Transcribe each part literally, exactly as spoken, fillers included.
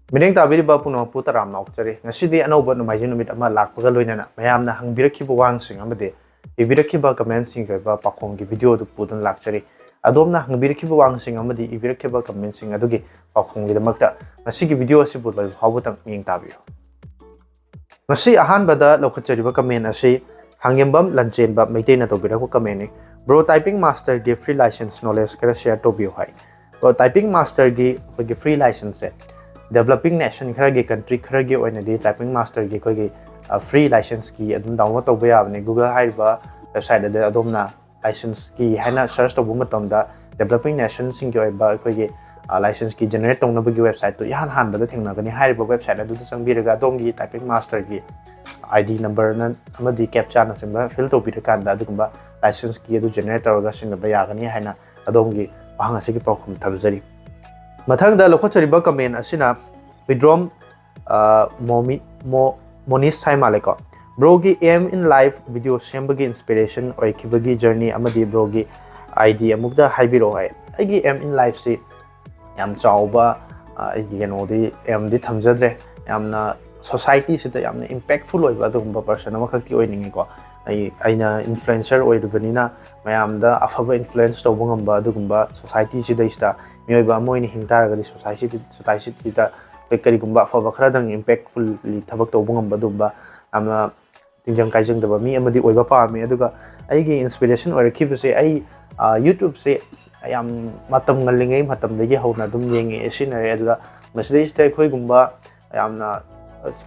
ꯃꯤꯠꯌꯦꯡ ꯇꯥꯕꯤꯔꯤꯕ ꯄꯨꯝꯅꯃꯛꯄꯨ ꯇꯔꯥꯝꯅ ꯑꯣꯛꯆꯔꯤ꯫ ꯉꯁꯤꯗꯤ ꯑꯅꯧꯕ ꯅꯣꯡꯃꯥꯏꯖꯤꯡ ꯅꯨꯃꯤꯠ ꯑꯃ ꯂꯥꯛꯄꯒ ꯂꯣꯏꯅꯅ ꯃꯌꯥꯝꯅ ꯍꯪꯕꯤꯔꯛꯈꯤꯕ ꯋꯥꯍꯪꯁꯤꯡ ꯑꯃꯗꯤ ꯏꯕꯤꯔꯛꯈꯤꯕ ꯀꯃꯦꯟꯁꯤꯡꯒꯤ ꯑꯣꯏꯕ ꯄꯥꯎꯈꯨꯝꯒꯤ ꯚꯤꯗꯤꯑꯣ ꯑꯗꯨ ꯄꯨꯗꯨꯅ ꯂꯥꯛꯆꯔꯤ꯫ ꯑꯗꯣꯝꯅ ꯍꯪꯕꯤꯔꯛꯈꯤꯕ ꯋꯥꯍꯪꯁꯤꯡ ꯑꯃꯗꯤ ꯏꯕꯤꯔꯛꯈꯤꯕ ꯀꯃꯦꯟꯁꯤꯡ ꯑꯗꯨꯒꯤ ꯄꯥꯎꯈꯨꯝꯒꯤꯗꯃꯛꯇ ꯉꯁꯤꯒꯤ ꯚꯤꯗꯤꯑꯣ ꯑꯁꯤꯕꯨ ꯂꯣꯏꯕ ꯐꯥꯎꯕꯗꯪ ꯃꯤꯠꯌꯦꯡ ꯇꯥꯕꯤꯌꯨ꯫ ꯉꯁꯤ ꯑꯍꯥꯟꯕꯗ ꯂꯧꯈꯠꯆꯔꯤꯕ ꯀꯃꯦꯟ ꯑꯁꯤ ꯍꯥꯡꯉꯦꯝꯕꯝ ꯂꯟꯆꯦꯟꯕ ꯃꯩꯇꯩꯅ ꯇꯧꯕꯤꯔꯛꯄ ꯀꯃꯦꯟꯅꯤ꯫ "Bro, typing masterꯒꯤ free license knowledge ꯈꯔ share ꯇꯧꯕꯤꯌꯨ" ꯍꯥꯏ꯫ Bro, typing masterꯒꯤ ꯑꯩꯈꯣꯏꯒꯤ free licenseꯁꯦ developing nation ꯈꯔꯒꯤ, country ꯈꯔꯒꯤ ꯑꯣꯏꯅꯗꯤ typing masterꯒꯤ ꯑꯩꯈꯣꯏꯒꯤ, ꯑ, free licenseꯀꯤ ꯑꯗꯨꯝ download ꯇꯧꯕ ꯌꯥꯕꯅꯤ꯫ Google ꯍꯥꯏꯔꯤꯕ website ꯑꯗꯨꯗ ꯑꯗꯣꯝꯅ licenseꯀꯤ ꯍꯥꯏꯅ search ꯇꯧꯕ ꯃꯇꯝꯗ developing nationꯁꯤꯡꯒꯤ ꯑꯣꯏꯕ ꯑꯩꯈꯣꯏꯒꯤ, ꯑ, licenseꯀꯤ generate ꯇꯧꯅꯕꯒꯤ websiteꯇꯨ ꯏꯍꯥꯟ ꯍꯥꯟꯕꯗ ꯊꯦꯡꯅꯒꯅꯤ꯫ ꯍꯥꯏꯔꯤꯕ website ꯑꯗꯨꯗ ꯆꯪꯕꯤꯔꯒ ꯑꯗꯣꯝꯒꯤ typing masterꯒꯤ ID numberꯅ ꯑꯃꯗꯤ captchaꯅꯆꯤꯡꯕ fill ꯇꯧꯕꯤꯔꯀꯥꯟꯗ ꯑꯗꯨꯒꯨꯝꯕ licenseꯀꯤ ꯑꯗꯨ generate ꯇꯧꯔꯒ ꯁꯤꯖꯤꯟꯅꯕ ꯌꯥꯒꯅꯤ ꯍꯥꯏꯅ ꯑꯗꯣꯝꯒꯤ ꯋꯥꯍꯪ ꯑꯁꯤꯒꯤ ꯄꯥꯎꯈꯨꯝ ꯊꯝꯖꯔꯤ꯫ ꯃꯊꯪꯗ ꯂꯧꯈꯠꯆꯔꯤꯕ ꯀꯃꯦꯟ ꯑꯁꯤꯅ ꯍꯨꯏꯗ꯭ꯔꯣꯝ, ꯑ, ꯃꯣꯃꯤ-, ꯃꯣ-, ꯃꯣꯅꯤꯁ ꯍꯥꯏ ꯃꯥꯜꯂꯦꯀꯣ꯫ "Broꯒꯤ aim in life video ꯁꯦꯝꯕꯒꯤ inspiration ꯑꯣꯏꯈꯤꯕꯒꯤ journey ꯑꯃꯗꯤ broꯒꯤ idea ꯑꯃꯨꯛꯇ ꯍꯥꯏꯕꯤꯔꯛꯑꯣ" ꯍꯥꯏ꯫ ꯑꯩꯒꯤ aim in lifeꯁꯤ ꯌꯥꯝ ꯆꯥꯎꯕ, ꯑ, ꯑꯩꯒꯤ ꯀꯩꯅꯣꯗꯤ, aimꯗꯤ ꯊꯝꯖꯗ꯭ꯔꯦ꯫ ꯌꯥꯝꯅ societyꯁꯤꯗ ꯌꯥꯝꯅ impactful ꯑꯣꯏꯕ ꯑꯗꯨꯒꯨꯝꯕ person ꯑꯃꯈꯛꯇꯤ ꯑꯣꯏꯅꯤꯡꯉꯤꯀꯣ꯫ ꯑꯩ, ꯑꯩꯅ influencer ꯑꯣꯏꯔꯤꯕꯅꯤꯅ ꯃꯌꯥꯝꯗ ꯑꯐꯕ influence ꯇꯧꯕ ꯉꯝꯕ ꯑꯗꯨꯒꯨꯝꯕ societyꯁꯤꯗꯩꯁꯤꯗ ꯃꯤꯑꯣꯏꯕ ꯑꯃ ꯑꯣꯏꯅ ꯍꯤꯡ ꯇꯥꯔꯒꯗꯤ society, societyꯁꯤꯗ ꯑꯩꯈꯣꯏ ꯀꯔꯤꯒꯨꯝꯕ ꯑꯐꯕ ꯈꯔꯗꯪ impactfully ꯊꯕꯛ ꯇꯧꯕ ꯉꯝꯕ ꯑꯗꯨꯒꯨꯝꯕ ꯌꯥꯝꯅ ꯇꯤꯟꯖꯪ ꯀꯥꯏꯖꯪꯗꯕ ꯃꯤ ꯑꯃꯗꯤ ꯑꯣꯏꯕ ꯄꯥꯝꯃꯤ꯫ ꯑꯗꯨꯒ ꯑꯩꯒꯤ inspiration ꯑꯣꯏꯔꯛꯈꯤꯕꯁꯦ ꯑꯩ, ꯑ, YouTubeꯁꯦ ꯌꯥꯝ ꯃꯇꯝ ꯉꯜꯂꯤꯉꯩ ꯃꯇꯝꯗꯒꯤ ꯍꯧꯅ ꯑꯗꯨꯝ ꯌꯦꯡꯉꯛꯑꯦ, ꯁꯤꯖꯤꯟꯅꯔꯦ꯫ ꯑꯗꯨꯗ ꯃꯁꯤꯗꯩꯁꯤꯗ ꯑꯩꯈꯣꯏꯒꯨꯝꯕ ꯌꯥꯝꯅ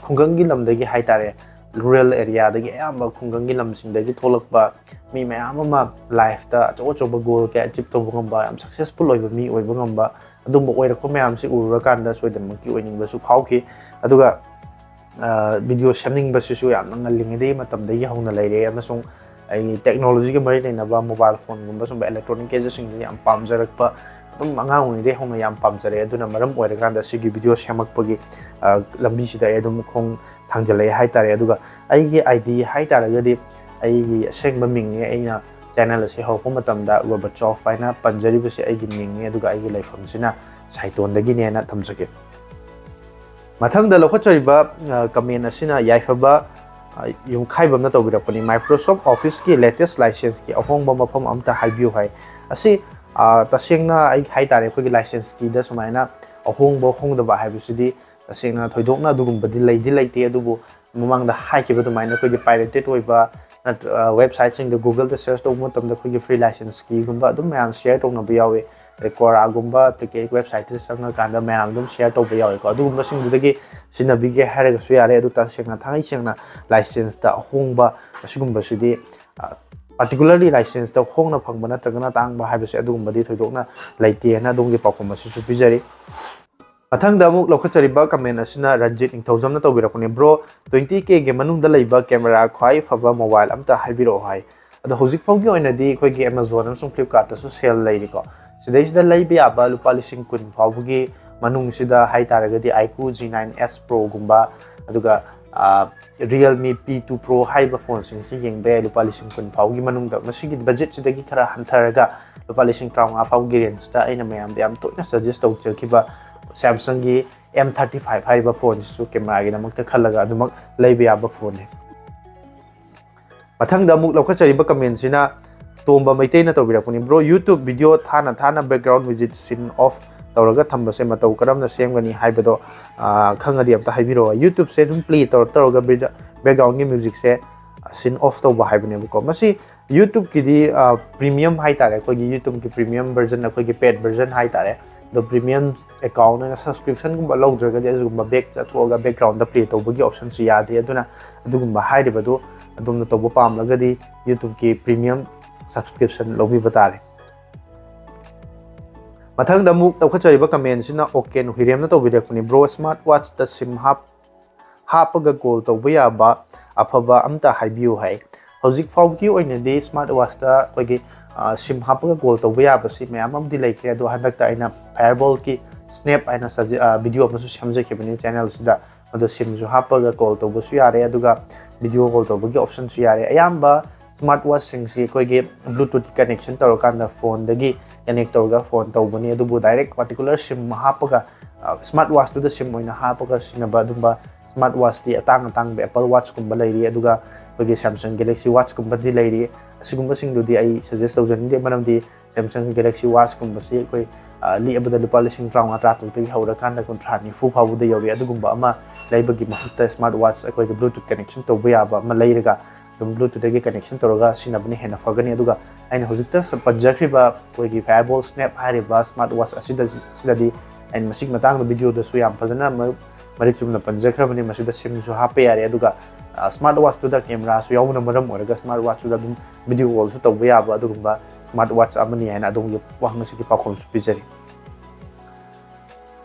ꯈꯨꯡꯒꯪꯒꯤ ꯂꯝꯗꯒꯤ ꯍꯥꯏꯇꯥꯔꯦ, rural areaꯗꯒꯤ, ꯑꯌꯥꯝꯕ ꯈꯨꯡꯒꯪꯒꯤ ꯂꯝꯁꯤꯡꯗꯒꯤ ꯊꯣꯛꯂꯛꯄ ꯃꯤ ꯃꯌꯥꯝ ꯑꯃ lifeꯇ ꯑꯆꯧ ꯑꯆꯧꯕ goal ꯀꯌꯥ achieve ꯇꯧꯕ ꯉꯝꯕ, ꯌꯥꯝ successful ꯑꯣꯏꯕ ꯃꯤ ꯑꯣꯏꯕ ꯉꯝꯕ, ꯑꯗꯨꯝꯕ ꯑꯣꯏꯔꯛꯄ ꯃꯌꯥꯝꯁꯤ ꯎꯔꯨꯔꯀꯥꯟꯗ ꯁꯣꯏꯗꯅꯃꯛꯀꯤ ꯑꯣꯏꯅꯤꯡꯕꯁꯨ ꯐꯥꯎꯈꯤ꯫ ꯑꯗꯨꯒ, ꯑ, video ꯁꯦꯝꯅꯤꯡꯕꯁꯤꯁꯨ ꯌꯥꯝꯅ ꯉꯜꯂꯤꯉꯩꯗꯒꯤ ꯃꯇꯝꯗꯒꯤ ꯍꯧꯅ ꯂꯩꯔꯦ, ꯑꯃꯁꯨꯡ ꯑꯩ technologyꯒ ꯃꯔꯤ ꯂꯩꯅꯕ mobile phoneꯒꯨꯝꯕ ꯁꯨꯝꯕ electronic gadgetꯁꯤꯡꯁꯦ ꯌꯥꯝ ꯄꯥꯝꯖꯔꯛꯄ, ꯑꯗꯨꯝ ꯑꯉꯥꯡ ꯑꯣꯏꯔꯤꯉꯩꯗꯒꯤ ꯍꯧꯅ ꯌꯥꯝ ꯄꯥꯝꯖꯔꯛꯑꯦ꯫ ꯑꯗꯨꯅ ꯃꯔꯝ ꯑꯣꯏꯔꯀꯥꯟꯗ ꯁꯤꯒꯤ video ꯁꯦꯝꯃꯛꯄꯒꯤ, ꯑ, ꯂꯝꯕꯤꯁꯤꯗ ꯑꯩ ꯑꯗꯨꯝ ꯈꯣꯡ ꯊꯥꯡꯖꯜꯂꯛꯑꯦ ꯍꯥꯏꯇꯥꯔꯦ꯫ ꯑꯗꯨꯒ ꯑꯩꯒꯤ idea ꯍꯥꯏꯇꯥꯔꯒꯗꯤ ꯑꯩꯒꯤ ꯑꯁꯦꯡꯕ ꯃꯤꯡꯅꯤ꯫ ꯑꯩꯅ channel ꯑꯁꯤ ꯍꯧꯔꯛꯄ ꯃꯇꯝꯗ Gorbachev ꯍꯥꯏꯅ ꯄꯟꯖꯔꯤꯕꯁꯤ ꯑꯩꯒꯤ ꯃꯤꯡꯅꯤ, ꯑꯗꯨꯒ ꯑꯩꯒꯤ ꯂꯩꯐꯝꯁꯤꯅ ꯁꯥꯏꯇꯣꯟꯗꯒꯤꯅꯦꯅ ꯊꯝꯖꯒꯦ꯫ ꯃꯊꯪꯗ ꯂꯧꯈꯠꯆꯔꯤꯕ ꯀꯃꯦꯟ ꯑꯁꯤꯅ ꯌꯥꯏꯐꯕ ꯑ, ꯌꯨꯝꯈꯥꯏꯕꯝꯅ ꯇꯧꯕꯤꯔꯛꯄꯅꯤ꯫ Microsoft Officeꯀꯤ latest licenseꯀꯤ ꯑꯍꯣꯡꯕ ꯃꯐꯝ ꯑꯝꯇ ꯍꯥꯏꯕꯤꯌꯨ ꯍꯥꯏ꯫ ꯑꯁꯤ ꯑ, ꯇꯁꯦꯡꯅ ꯑꯩ ꯍꯥꯏꯇꯥꯔꯦ, ꯑꯩꯈꯣꯏꯒꯤ licenseꯀꯤꯗ ꯁꯨꯃꯥꯏꯅ ꯑꯍꯣꯡꯕ ꯍꯣꯡꯗꯕ ꯍꯥꯏꯕꯁꯤꯗꯤ ꯇꯁꯦꯡꯅ ꯊꯣꯏꯗꯣꯛꯅ ꯑꯗꯨꯒꯨꯝꯕꯗꯤ ꯂꯩꯗꯤ ꯂꯩꯇꯦ꯫ ꯑꯗꯨꯕꯨ ꯃꯃꯥꯡꯗ ꯍꯥꯏꯈꯤꯕ ꯑꯗꯨꯃꯥꯏꯅ ꯑꯩꯈꯣꯏꯒꯤ pirated ꯑꯣꯏꯕ ꯅꯠꯇ꯭ꯔ websiteꯁꯤꯡꯗ Googleꯗ search ꯇꯧꯕ ꯃꯇꯝꯗ ꯑꯩꯈꯣꯏꯒꯤ free licenseꯀꯤꯒꯨꯝꯕ ꯑꯗꯨꯝ ꯃꯌꯥꯝ share ꯇꯧꯅꯕ ꯌꯥꯎꯋꯤ꯫ ꯑꯗꯩ Quora-ꯒꯨꯝꯕ application websiteꯇ ꯆꯪꯉꯀꯥꯟꯗ ꯃꯌꯥꯝ ꯑꯗꯨꯝ share ꯇꯧꯕ ꯌꯥꯎꯋꯤꯀꯣ꯫ ꯑꯗꯨꯒꯨꯝꯕꯁꯤꯡꯗꯨꯗꯒꯤ ꯁꯤꯖꯤꯟꯅꯕꯤꯒꯦ ꯍꯥꯏꯔꯒꯁꯨ ꯌꯥꯔꯦ꯫ ꯑꯗꯨ ꯇꯁꯦꯡꯅ ꯊꯥꯡꯉꯩ ꯁꯦꯡꯅ licenseꯇ ꯑꯍꯣꯡꯕ ꯑꯁꯤꯒꯨꯝꯕꯁꯤꯗꯤ, ꯑ, particularly licenseꯇ ꯍꯣꯡꯅ ꯐꯪꯕ ꯅꯠꯇ꯭ꯔꯒꯅ ꯇꯥꯡꯕ ꯍꯥꯏꯕꯁꯦ ꯑꯗꯨꯒꯨꯝꯕꯗꯤ ꯊꯣꯏꯗꯣꯛꯅ ꯂꯩꯇꯦꯅ ꯑꯗꯣꯝꯒꯤ ꯄꯥꯎꯈꯨꯝ ꯑꯁꯤꯁꯨ ꯄꯤꯖꯔꯤ꯫ ꯃꯊꯪꯗ ꯑꯃꯨꯛ ꯂꯧꯈꯠꯆꯔꯤꯕ ꯀꯃꯦꯟ ꯑꯁꯤꯅ ꯔꯟꯖꯤꯠ ꯅꯤꯡꯊꯧꯖꯝꯅ ꯇꯧꯕꯤꯔꯛꯄꯅꯤ꯫ Bro, twenty Kꯒꯤ ꯃꯅꯨꯡꯗ ꯂꯩꯕ camera ꯈ꯭ꯋꯥꯏ ꯐꯕ mobile ꯑꯝꯇ ꯍꯥꯏꯕꯤꯔꯛꯑꯣ ꯍꯥꯏ꯫ ꯑꯗꯣ ꯍꯧꯖꯤꯛ ꯐꯥꯎꯒꯤ ꯑꯣꯏꯅꯗꯤ ꯑꯩꯈꯣꯏꯒꯤ Amazon ꯑꯃꯁꯨꯡ Flipkartꯇꯁꯨ sale ꯂꯩꯔꯤꯀꯣ꯫ ꯁꯤꯗꯩꯁꯤꯗ ꯂꯩꯕ ꯌꯥꯕ ꯂꯨꯄꯥ ꯂꯤꯁꯤꯡ ꯀꯨꯟ ꯐꯥꯎꯕꯒꯤ ꯃꯅꯨꯡꯁꯤꯗ ꯍꯥꯏꯇꯥꯔꯒꯗꯤ iQOO G nine S Proꯒꯨꯝꯕ, ꯑꯗꯨꯒ, ꯑ, Realme P two Pro ꯍꯥꯏꯔꯤꯕ phoneꯁꯤꯡꯁꯤ ꯌꯦꯡꯕ ꯌꯥꯏ ꯂꯨꯄꯥ ꯂꯤꯁꯤꯡ ꯀꯨꯟ ꯐꯥꯎꯒꯤ ꯃꯅꯨꯡꯗ꯫ ꯃꯁꯤꯒꯤ budgetꯁꯤꯗꯒꯤ ꯈꯔ ꯍꯟꯊꯔꯒ ꯂꯨꯄꯥ ꯂꯤꯁꯤꯡ ꯇꯔꯥꯃꯉꯥ ꯐꯥꯎꯒꯤ rangeꯇ ꯑꯩꯅ ꯃꯌꯥꯝꯗ ꯌꯥꯝ ꯇꯣꯏꯅ suggest ꯇꯧꯖꯈꯤꯕ Samsungꯒꯤ M thirty five ꯍꯥꯏꯔꯤꯕ phoneꯁꯤꯁꯨ cameraꯒꯤꯗꯃꯛꯇ ꯈꯜꯂꯒ ꯑꯗꯨꯃꯛ ꯂꯩꯕ ꯌꯥꯕ phoneꯅꯤ꯫ ꯃꯊꯪꯗ ꯑꯃꯨꯛ ꯂꯧꯈꯠꯆꯔꯤꯕ ꯀꯃꯦꯟꯁꯤꯅ ꯇꯣꯝꯕ ꯃꯩꯇꯩꯅ ꯇꯧꯕꯤꯔꯛꯄꯅꯤ꯫ Bro, YouTube video ꯊꯥꯅ ꯊꯥꯅ background music scene off ꯇꯧꯔꯒ ꯊꯝꯕꯁꯦ ꯃꯇꯧ ꯀꯔꯝꯅ ꯁꯦꯝꯒꯅꯤ ꯍꯥꯏꯕꯗꯣ, ꯑ, ꯈꯪꯉꯗꯤ ꯑꯝꯇ ꯍꯥꯏꯕꯤꯔꯛꯑꯣ꯫ YouTubeꯁꯦ ꯑꯗꯨꯝ play ꯇꯧꯔ ꯇꯧꯔꯒ backgroundꯒꯤ musicꯁꯦ scene off ꯇꯧꯕ ꯍꯥꯏꯕꯅꯦꯕꯀꯣ꯫ ꯃꯁꯤ YouTubeꯀꯤꯗꯤ, ꯑ, premium ꯍꯥꯏꯇꯥꯔꯦ, ꯑꯩꯈꯣꯏꯒꯤ YouTubeꯀꯤ premium version, ꯑꯩꯈꯣꯏꯒꯤ paid version ꯍꯥꯏꯇꯥꯔꯦ꯫ ꯑꯗꯣ premium account ꯑꯣꯏꯅ subscriptionꯒꯨꯝꯕ ꯂꯧꯗ꯭ꯔꯒꯗꯤ ꯑꯗꯨꯒꯨꯝꯕ back ꯆꯠꯊꯣꯛꯑꯒ backgroundꯗ play ꯇꯧꯕꯒꯤ optionꯁꯨ ꯌꯥꯗꯦ꯫ ꯑꯗꯨꯅ ꯑꯗꯨꯒꯨꯝꯕ ꯍꯥꯏꯔꯤꯕꯗꯨ ꯑꯗꯣꯝꯅ ꯇꯧꯕ ꯄꯥꯝꯂꯒꯗꯤ YouTubeꯀꯤ premium subscription ꯂꯧꯕꯤꯕ ꯇꯥꯔꯦ꯫ ꯃꯊꯪꯗ ꯑꯃꯨꯛ ꯂꯧꯈꯠꯆꯔꯤꯕ ꯀꯃꯦꯟꯁꯤꯅ ꯑꯣꯀꯦꯟ ꯍꯨꯏꯔꯦꯝꯅ ꯇꯧꯕꯤꯔꯛꯄꯅꯤ꯫ Bro, smart watchꯇ SIM ꯍꯥꯞ-, ꯍꯥꯞꯄꯒ call ꯇꯧꯕ ꯌꯥꯕ ꯑꯐꯕ ꯑꯝꯇ ꯍꯥꯏꯕꯤꯌꯨ ꯍꯥꯏ꯫ ꯍꯧꯖꯤꯛ ꯐꯥꯎꯕꯒꯤ ꯑꯣꯏꯅꯗꯤ smart watchꯇ ꯑꯩꯈꯣꯏꯒꯤ, ꯑ, SIM ꯍꯥꯞꯄꯒ call ꯇꯧꯕ ꯌꯥꯕꯁꯤ ꯃꯌꯥꯝ ꯑꯃꯗꯤ ꯂꯩꯈ꯭ꯔꯦ, ꯑꯗꯣ ꯍꯟꯗꯛꯇ ꯑꯩꯅ Fireballꯀꯤ Snap ꯍꯥꯏꯅ ꯁꯖꯦ-, ꯑ, video ꯑꯃꯁꯨ ꯁꯦꯝꯖꯈꯤꯕꯅꯤ channelꯁꯤꯗ꯫ ꯑꯗꯣ SIMꯁꯨ ꯍꯥꯞꯄꯒ call ꯇꯧꯕꯁꯨ ꯌꯥꯔꯦ, ꯑꯗꯨꯒ video call ꯇꯧꯕꯒꯤ optionꯁꯨ ꯌꯥꯔꯦ꯫ ꯑꯌꯥꯝꯕ smart watchꯁꯤꯡꯁꯤ ꯑꯩꯈꯣꯏꯒꯤ Bluetooth connection ꯇꯧꯔꯀꯥꯟꯗ phoneꯗꯒꯤ connect ꯇꯧꯔꯒ phone ꯇꯧꯕꯅꯤ, ꯑꯗꯨꯕꯨ direct particular SIM ꯍꯥꯞꯄꯒ ꯁ꯭ꯃꯥꯔꯠ ꯋꯥꯠꯆꯇꯨꯗ ꯁꯤꯝ ꯑꯣꯏꯅ ꯍꯥꯞꯄꯒ ꯁꯤꯖꯤꯟꯅꯕ ꯑꯗꯨꯝꯕ ꯁ꯭ꯃꯥꯔꯠ ꯋꯥꯠꯆꯇꯤ ꯑꯇꯥꯡ ꯑꯇꯥꯡꯕ Apple Watchꯀꯨꯝꯕ ꯂꯩꯔꯤ, ꯑꯗꯨꯒ ꯑꯩꯈꯣꯏꯒꯤ Samsung Galaxy Watchꯀꯨꯝꯕꯗꯤ ꯂꯩꯔꯤ꯫ ꯑꯁꯤꯒꯨꯝꯕꯁꯤꯡꯗꯨꯗꯤ ꯑꯩ suggest ꯇꯧꯖꯅꯤꯡꯗꯦ, ꯃꯔꯝꯗꯤ Samsung Galaxy Watchꯀꯨꯝꯕꯁꯤ ꯑꯩꯈꯣꯏ, ꯑ, ꯂꯤꯛꯑꯕꯗ ꯂꯨꯄꯥ ꯂꯤꯁꯤꯡ ꯇꯔꯥꯃꯉꯥ, ꯇꯔꯥꯇꯔꯨꯛꯇꯒꯤ ꯍꯧꯔꯀꯥꯟꯗ ꯀꯨꯟꯊ꯭ꯔꯥ, ꯅꯤꯐꯨ ꯐꯥꯎꯕꯗ ꯌꯧꯔꯤ꯫ ꯑꯗꯨꯒꯨꯝꯕ ꯑꯃ ꯂꯩꯕꯒꯤ ꯃꯍꯨꯠꯇ ꯁ꯭ꯃꯥꯔꯠ ꯋꯥꯠꯆ ꯑꯩꯈꯣꯏꯒꯤ Bluetooth connection ꯇꯧꯕ ꯌꯥꯕ ꯑꯃ ꯂꯩꯔꯒ ꯑꯗꯨꯝ Bluetoothꯇꯒꯤ connection ꯇꯧꯔꯒ ꯁꯤꯖꯤꯟꯅꯕꯅ ꯍꯦꯟꯅ ꯐꯒꯅꯤ꯫ ꯑꯗꯨꯒ ꯑꯩꯅ ꯍꯧꯖꯤꯛꯇ ꯄꯟꯖꯈ꯭ꯔꯤꯕ ꯑꯩꯈꯣꯏꯒꯤ Fireball Snap ꯍꯥꯏꯔꯤꯕ ꯁ꯭ꯃꯥꯔꯠ ꯋꯥꯠꯆ ꯑꯁꯤꯗ, ꯁꯤꯗꯗꯤ ꯑꯩꯅ ꯃꯁꯤꯒꯤ ꯃꯇꯥꯡꯗ videoꯗꯁꯨ ꯌꯥꯝ ꯐꯖꯅ ꯃ-, ꯃꯔꯤꯛ ꯆꯨꯝꯅ ꯄꯟꯖꯈ꯭ꯔꯕꯅꯤ꯫ ꯃꯁꯤꯗ ꯁꯤꯝꯁꯨ ꯍꯥꯞꯄ ꯌꯥꯔꯦ, ꯑꯗꯨꯒ, ꯑ, ꯁ꯭ꯃꯥꯔꯠ ꯋꯥꯠꯆꯇꯨꯗ ꯀꯦꯃꯦꯔꯥꯁꯨ ꯌꯥꯎꯕꯅ ꯃꯔꯝ ꯑꯣꯏꯔꯒ ꯁ꯭ꯃꯥꯔꯠ ꯋꯥꯠꯆꯇꯨꯗ ꯑꯗꯨꯝ video callꯁꯨ ꯇꯧꯕ ꯌꯥꯕ ꯑꯗꯨꯒꯨꯝꯕ ꯁ꯭ꯃꯥꯔꯠ ꯋꯥꯠꯆ ꯑꯃꯅꯤ ꯍꯥꯏꯅ ꯑꯗꯣꯝꯒꯤ ꯋꯥꯍꯪ ꯑꯁꯤꯒꯤ ꯄꯥꯎꯈꯨꯝꯁꯨ ꯄꯤꯖꯔꯤ꯫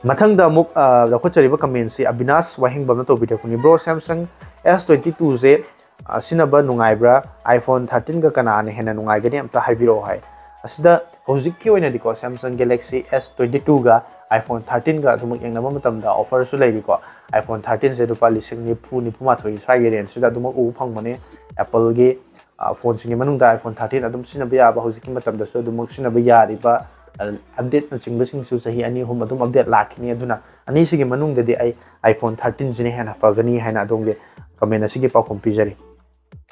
ꯃꯊꯪꯗ ꯑꯃꯨꯛ, ꯑ, ꯂꯧꯈꯠꯆꯔꯤꯕ commentꯁꯤ Abinash ꯋꯥꯍꯦꯡꯕꯝꯅ ꯇꯧꯕꯤꯔꯛꯄꯅꯤ꯫ Bro, Samsung S twenty twoꯁꯦ, ꯑ, ꯁꯤꯖꯤꯟꯅꯕ ꯅꯨꯡꯉꯥꯏꯕ꯭ꯔꯥ? iPhone thirteenꯒ ꯀꯅꯥꯅ ꯍꯦꯟꯅ ꯅꯨꯡꯉꯥꯏꯒꯅꯤ? ꯑꯝꯇ ꯍꯥꯏꯕꯤꯔꯛꯑꯣ ꯍꯥꯏ꯫ ꯑꯁꯤꯗ ꯍꯧꯖꯤꯛꯀꯤ ꯑꯣꯏꯅꯗꯤꯀꯣ, Samsung Galaxy S twenty twoꯒ iPhone thirteenꯒ ꯑꯗꯨꯃꯛ ꯌꯦꯡꯅꯕ ꯃꯇꯝꯗ offerꯁꯨ ꯂꯩꯔꯤꯀꯣ꯫ iPhone thirteenꯁꯦ ꯂꯨꯄꯥ ꯂꯤꯁꯤꯡ ꯅꯤꯐꯨ, ꯅꯤꯐꯨ ꯃꯥꯊꯣꯏ ꯁ꯭ꯋꯥꯏꯒꯤ rangeꯁꯤꯗ ꯑꯗꯨꯃꯛ ꯎꯕ ꯐꯪꯕꯅꯤ꯫ Appleꯒꯤ, ꯑ, phoneꯁꯤꯡꯒꯤ ꯃꯅꯨꯡꯗ iPhone thirteen ꯑꯗꯨꯝ ꯁꯤꯖꯤꯟꯅꯕ ꯌꯥꯕ ꯍꯧꯖꯤꯛꯀꯤ ꯃꯇꯝꯗꯁꯨ ꯑꯗꯨꯃꯛ ꯁꯤꯖꯤꯟꯅꯕ ꯌꯥꯔꯤꯕ, ꯑ, updateꯅꯆꯤꯡꯕꯁꯤꯡꯁꯨ ꯆꯍꯤ ꯑꯅꯤ ꯑꯍꯨꯝ ꯑꯗꯨꯝ update ꯂꯥꯛꯈꯤꯅꯤ꯫ ꯑꯗꯨꯅ ꯑꯅꯤꯁꯤꯒꯤ ꯃꯅꯨꯡꯗꯗꯤ ꯑꯩ iPhone thirteenꯁꯤꯅ ꯍꯦꯟꯅ ꯐꯒꯅꯤ ꯍꯥꯏꯅ ꯑꯗꯣꯝꯒꯤ comment ꯑꯁꯤꯒꯤ ꯄꯥꯎꯈꯨꯝ ꯄꯤꯖꯔꯤ꯫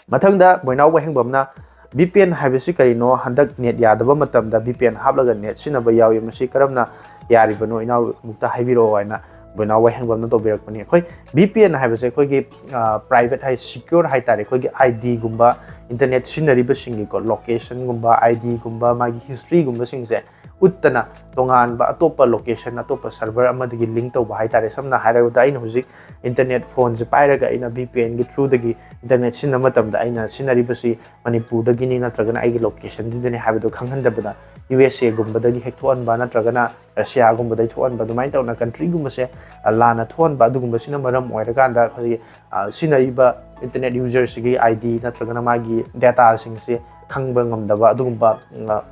ꯃꯊꯪꯗ ꯕꯣꯏꯅꯥꯎ ꯋꯥꯍꯦꯡꯕꯝꯅ, "VPN ꯍꯥꯏꯕꯁꯤ ꯀꯔꯤꯅꯣ? ꯍꯟꯗꯛ net ꯌꯥꯗꯕ ꯃꯇꯝꯗ VPN ꯍꯥꯞꯂꯒ net ꯁꯤꯖꯤꯟꯅꯕ ꯌꯥꯎꯏ, ꯃꯁꯤ ꯀꯔꯝꯅ ꯌꯥꯔꯤꯕꯅꯣ? ꯏꯅꯥꯎ ꯑꯃꯨꯛꯇ ꯍꯥꯏꯕꯤꯔꯛꯑꯣ" ꯍꯥꯏꯅ ꯕꯣꯏꯅꯥꯎ ꯋꯥꯍꯦꯡꯕꯝꯅ ꯇꯧꯕꯤꯔꯛꯄꯅꯤ꯫ ꯑꯩꯈꯣꯏ VPN ꯍꯥꯏꯕꯁꯦ ꯑꯩꯈꯣꯏꯒꯤ, ꯑ, private ꯍꯥꯏ, secure ꯍꯥꯏꯇꯥꯔꯦ, ꯑꯩꯈꯣꯏꯒꯤ IDꯒꯨꯝꯕ, internet ꯁꯤꯖꯤꯟꯅꯔꯤꯕꯁꯤꯡꯒꯤꯀꯣ, locationꯒꯨꯝꯕ, IDꯒꯨꯝꯕ, ꯃꯥꯒꯤ historyꯒꯨꯝꯕꯁꯤꯡꯁꯦ ꯎꯠꯇꯅ ꯇꯣꯉꯥꯟꯕ ꯑꯇꯣꯞꯄ location, ꯑꯇꯣꯞꯄ server ꯑꯃꯗꯒꯤ link ꯇꯧꯕ ꯍꯥꯏꯇꯥꯔꯦ꯫ ꯁꯝꯅ ꯍꯥꯏꯔꯕꯗ, ꯑꯩꯅ ꯍꯧꯖꯤꯛ internet phoneꯁꯦ ꯄꯥꯏꯔꯒ ꯑꯩꯅ VPNꯒꯤ throughꯗꯒꯤ internet ꯁꯤꯖꯤꯟꯅꯕ ꯃꯇꯝꯗ ꯑꯩꯅ ꯁꯤꯖꯤꯟꯅꯔꯤꯕꯁꯤ ꯃꯅꯤꯄꯨꯔꯗꯒꯤꯅꯤ ꯅꯠꯇ꯭ꯔꯒꯅ ꯑꯩꯒꯤ locationꯗꯨꯗꯅꯤ ꯍꯥꯏꯕꯗꯨ ꯈꯪꯍꯟꯗꯕꯗ USAꯒꯨꯝꯕꯗꯒꯤ ꯍꯦꯛ ꯊꯣꯛꯍꯟꯕ ꯅꯠꯇ꯭ꯔꯒꯅ ꯔꯁꯤꯌꯥꯒꯨꯝꯕꯗꯒꯤ ꯊꯣꯛꯍꯟꯕ, ꯑꯗꯨꯃꯥꯏꯅ ꯇꯧꯅ countryꯒꯨꯝꯕꯁꯦ, ꯑ, ꯂꯥꯟꯅ ꯊꯣꯛꯍꯟꯕ, ꯑꯗꯨꯒꯨꯝꯕꯁꯤꯅ ꯃꯔꯝ ꯑꯣꯏꯔꯀꯥꯟꯗ ꯑꯩꯈꯣꯏꯒꯤ, ꯑ, ꯁꯤꯖꯤꯟꯅꯔꯤꯕ internet userꯁꯤꯒꯤ ID ꯅꯠꯇ꯭ꯔꯒꯅ ꯃꯥꯒꯤ dataꯁꯤꯡꯁꯦ ꯈꯪꯕ ꯉꯝꯗꯕ ꯑꯗꯨꯒꯨꯝꯕ, ꯑ,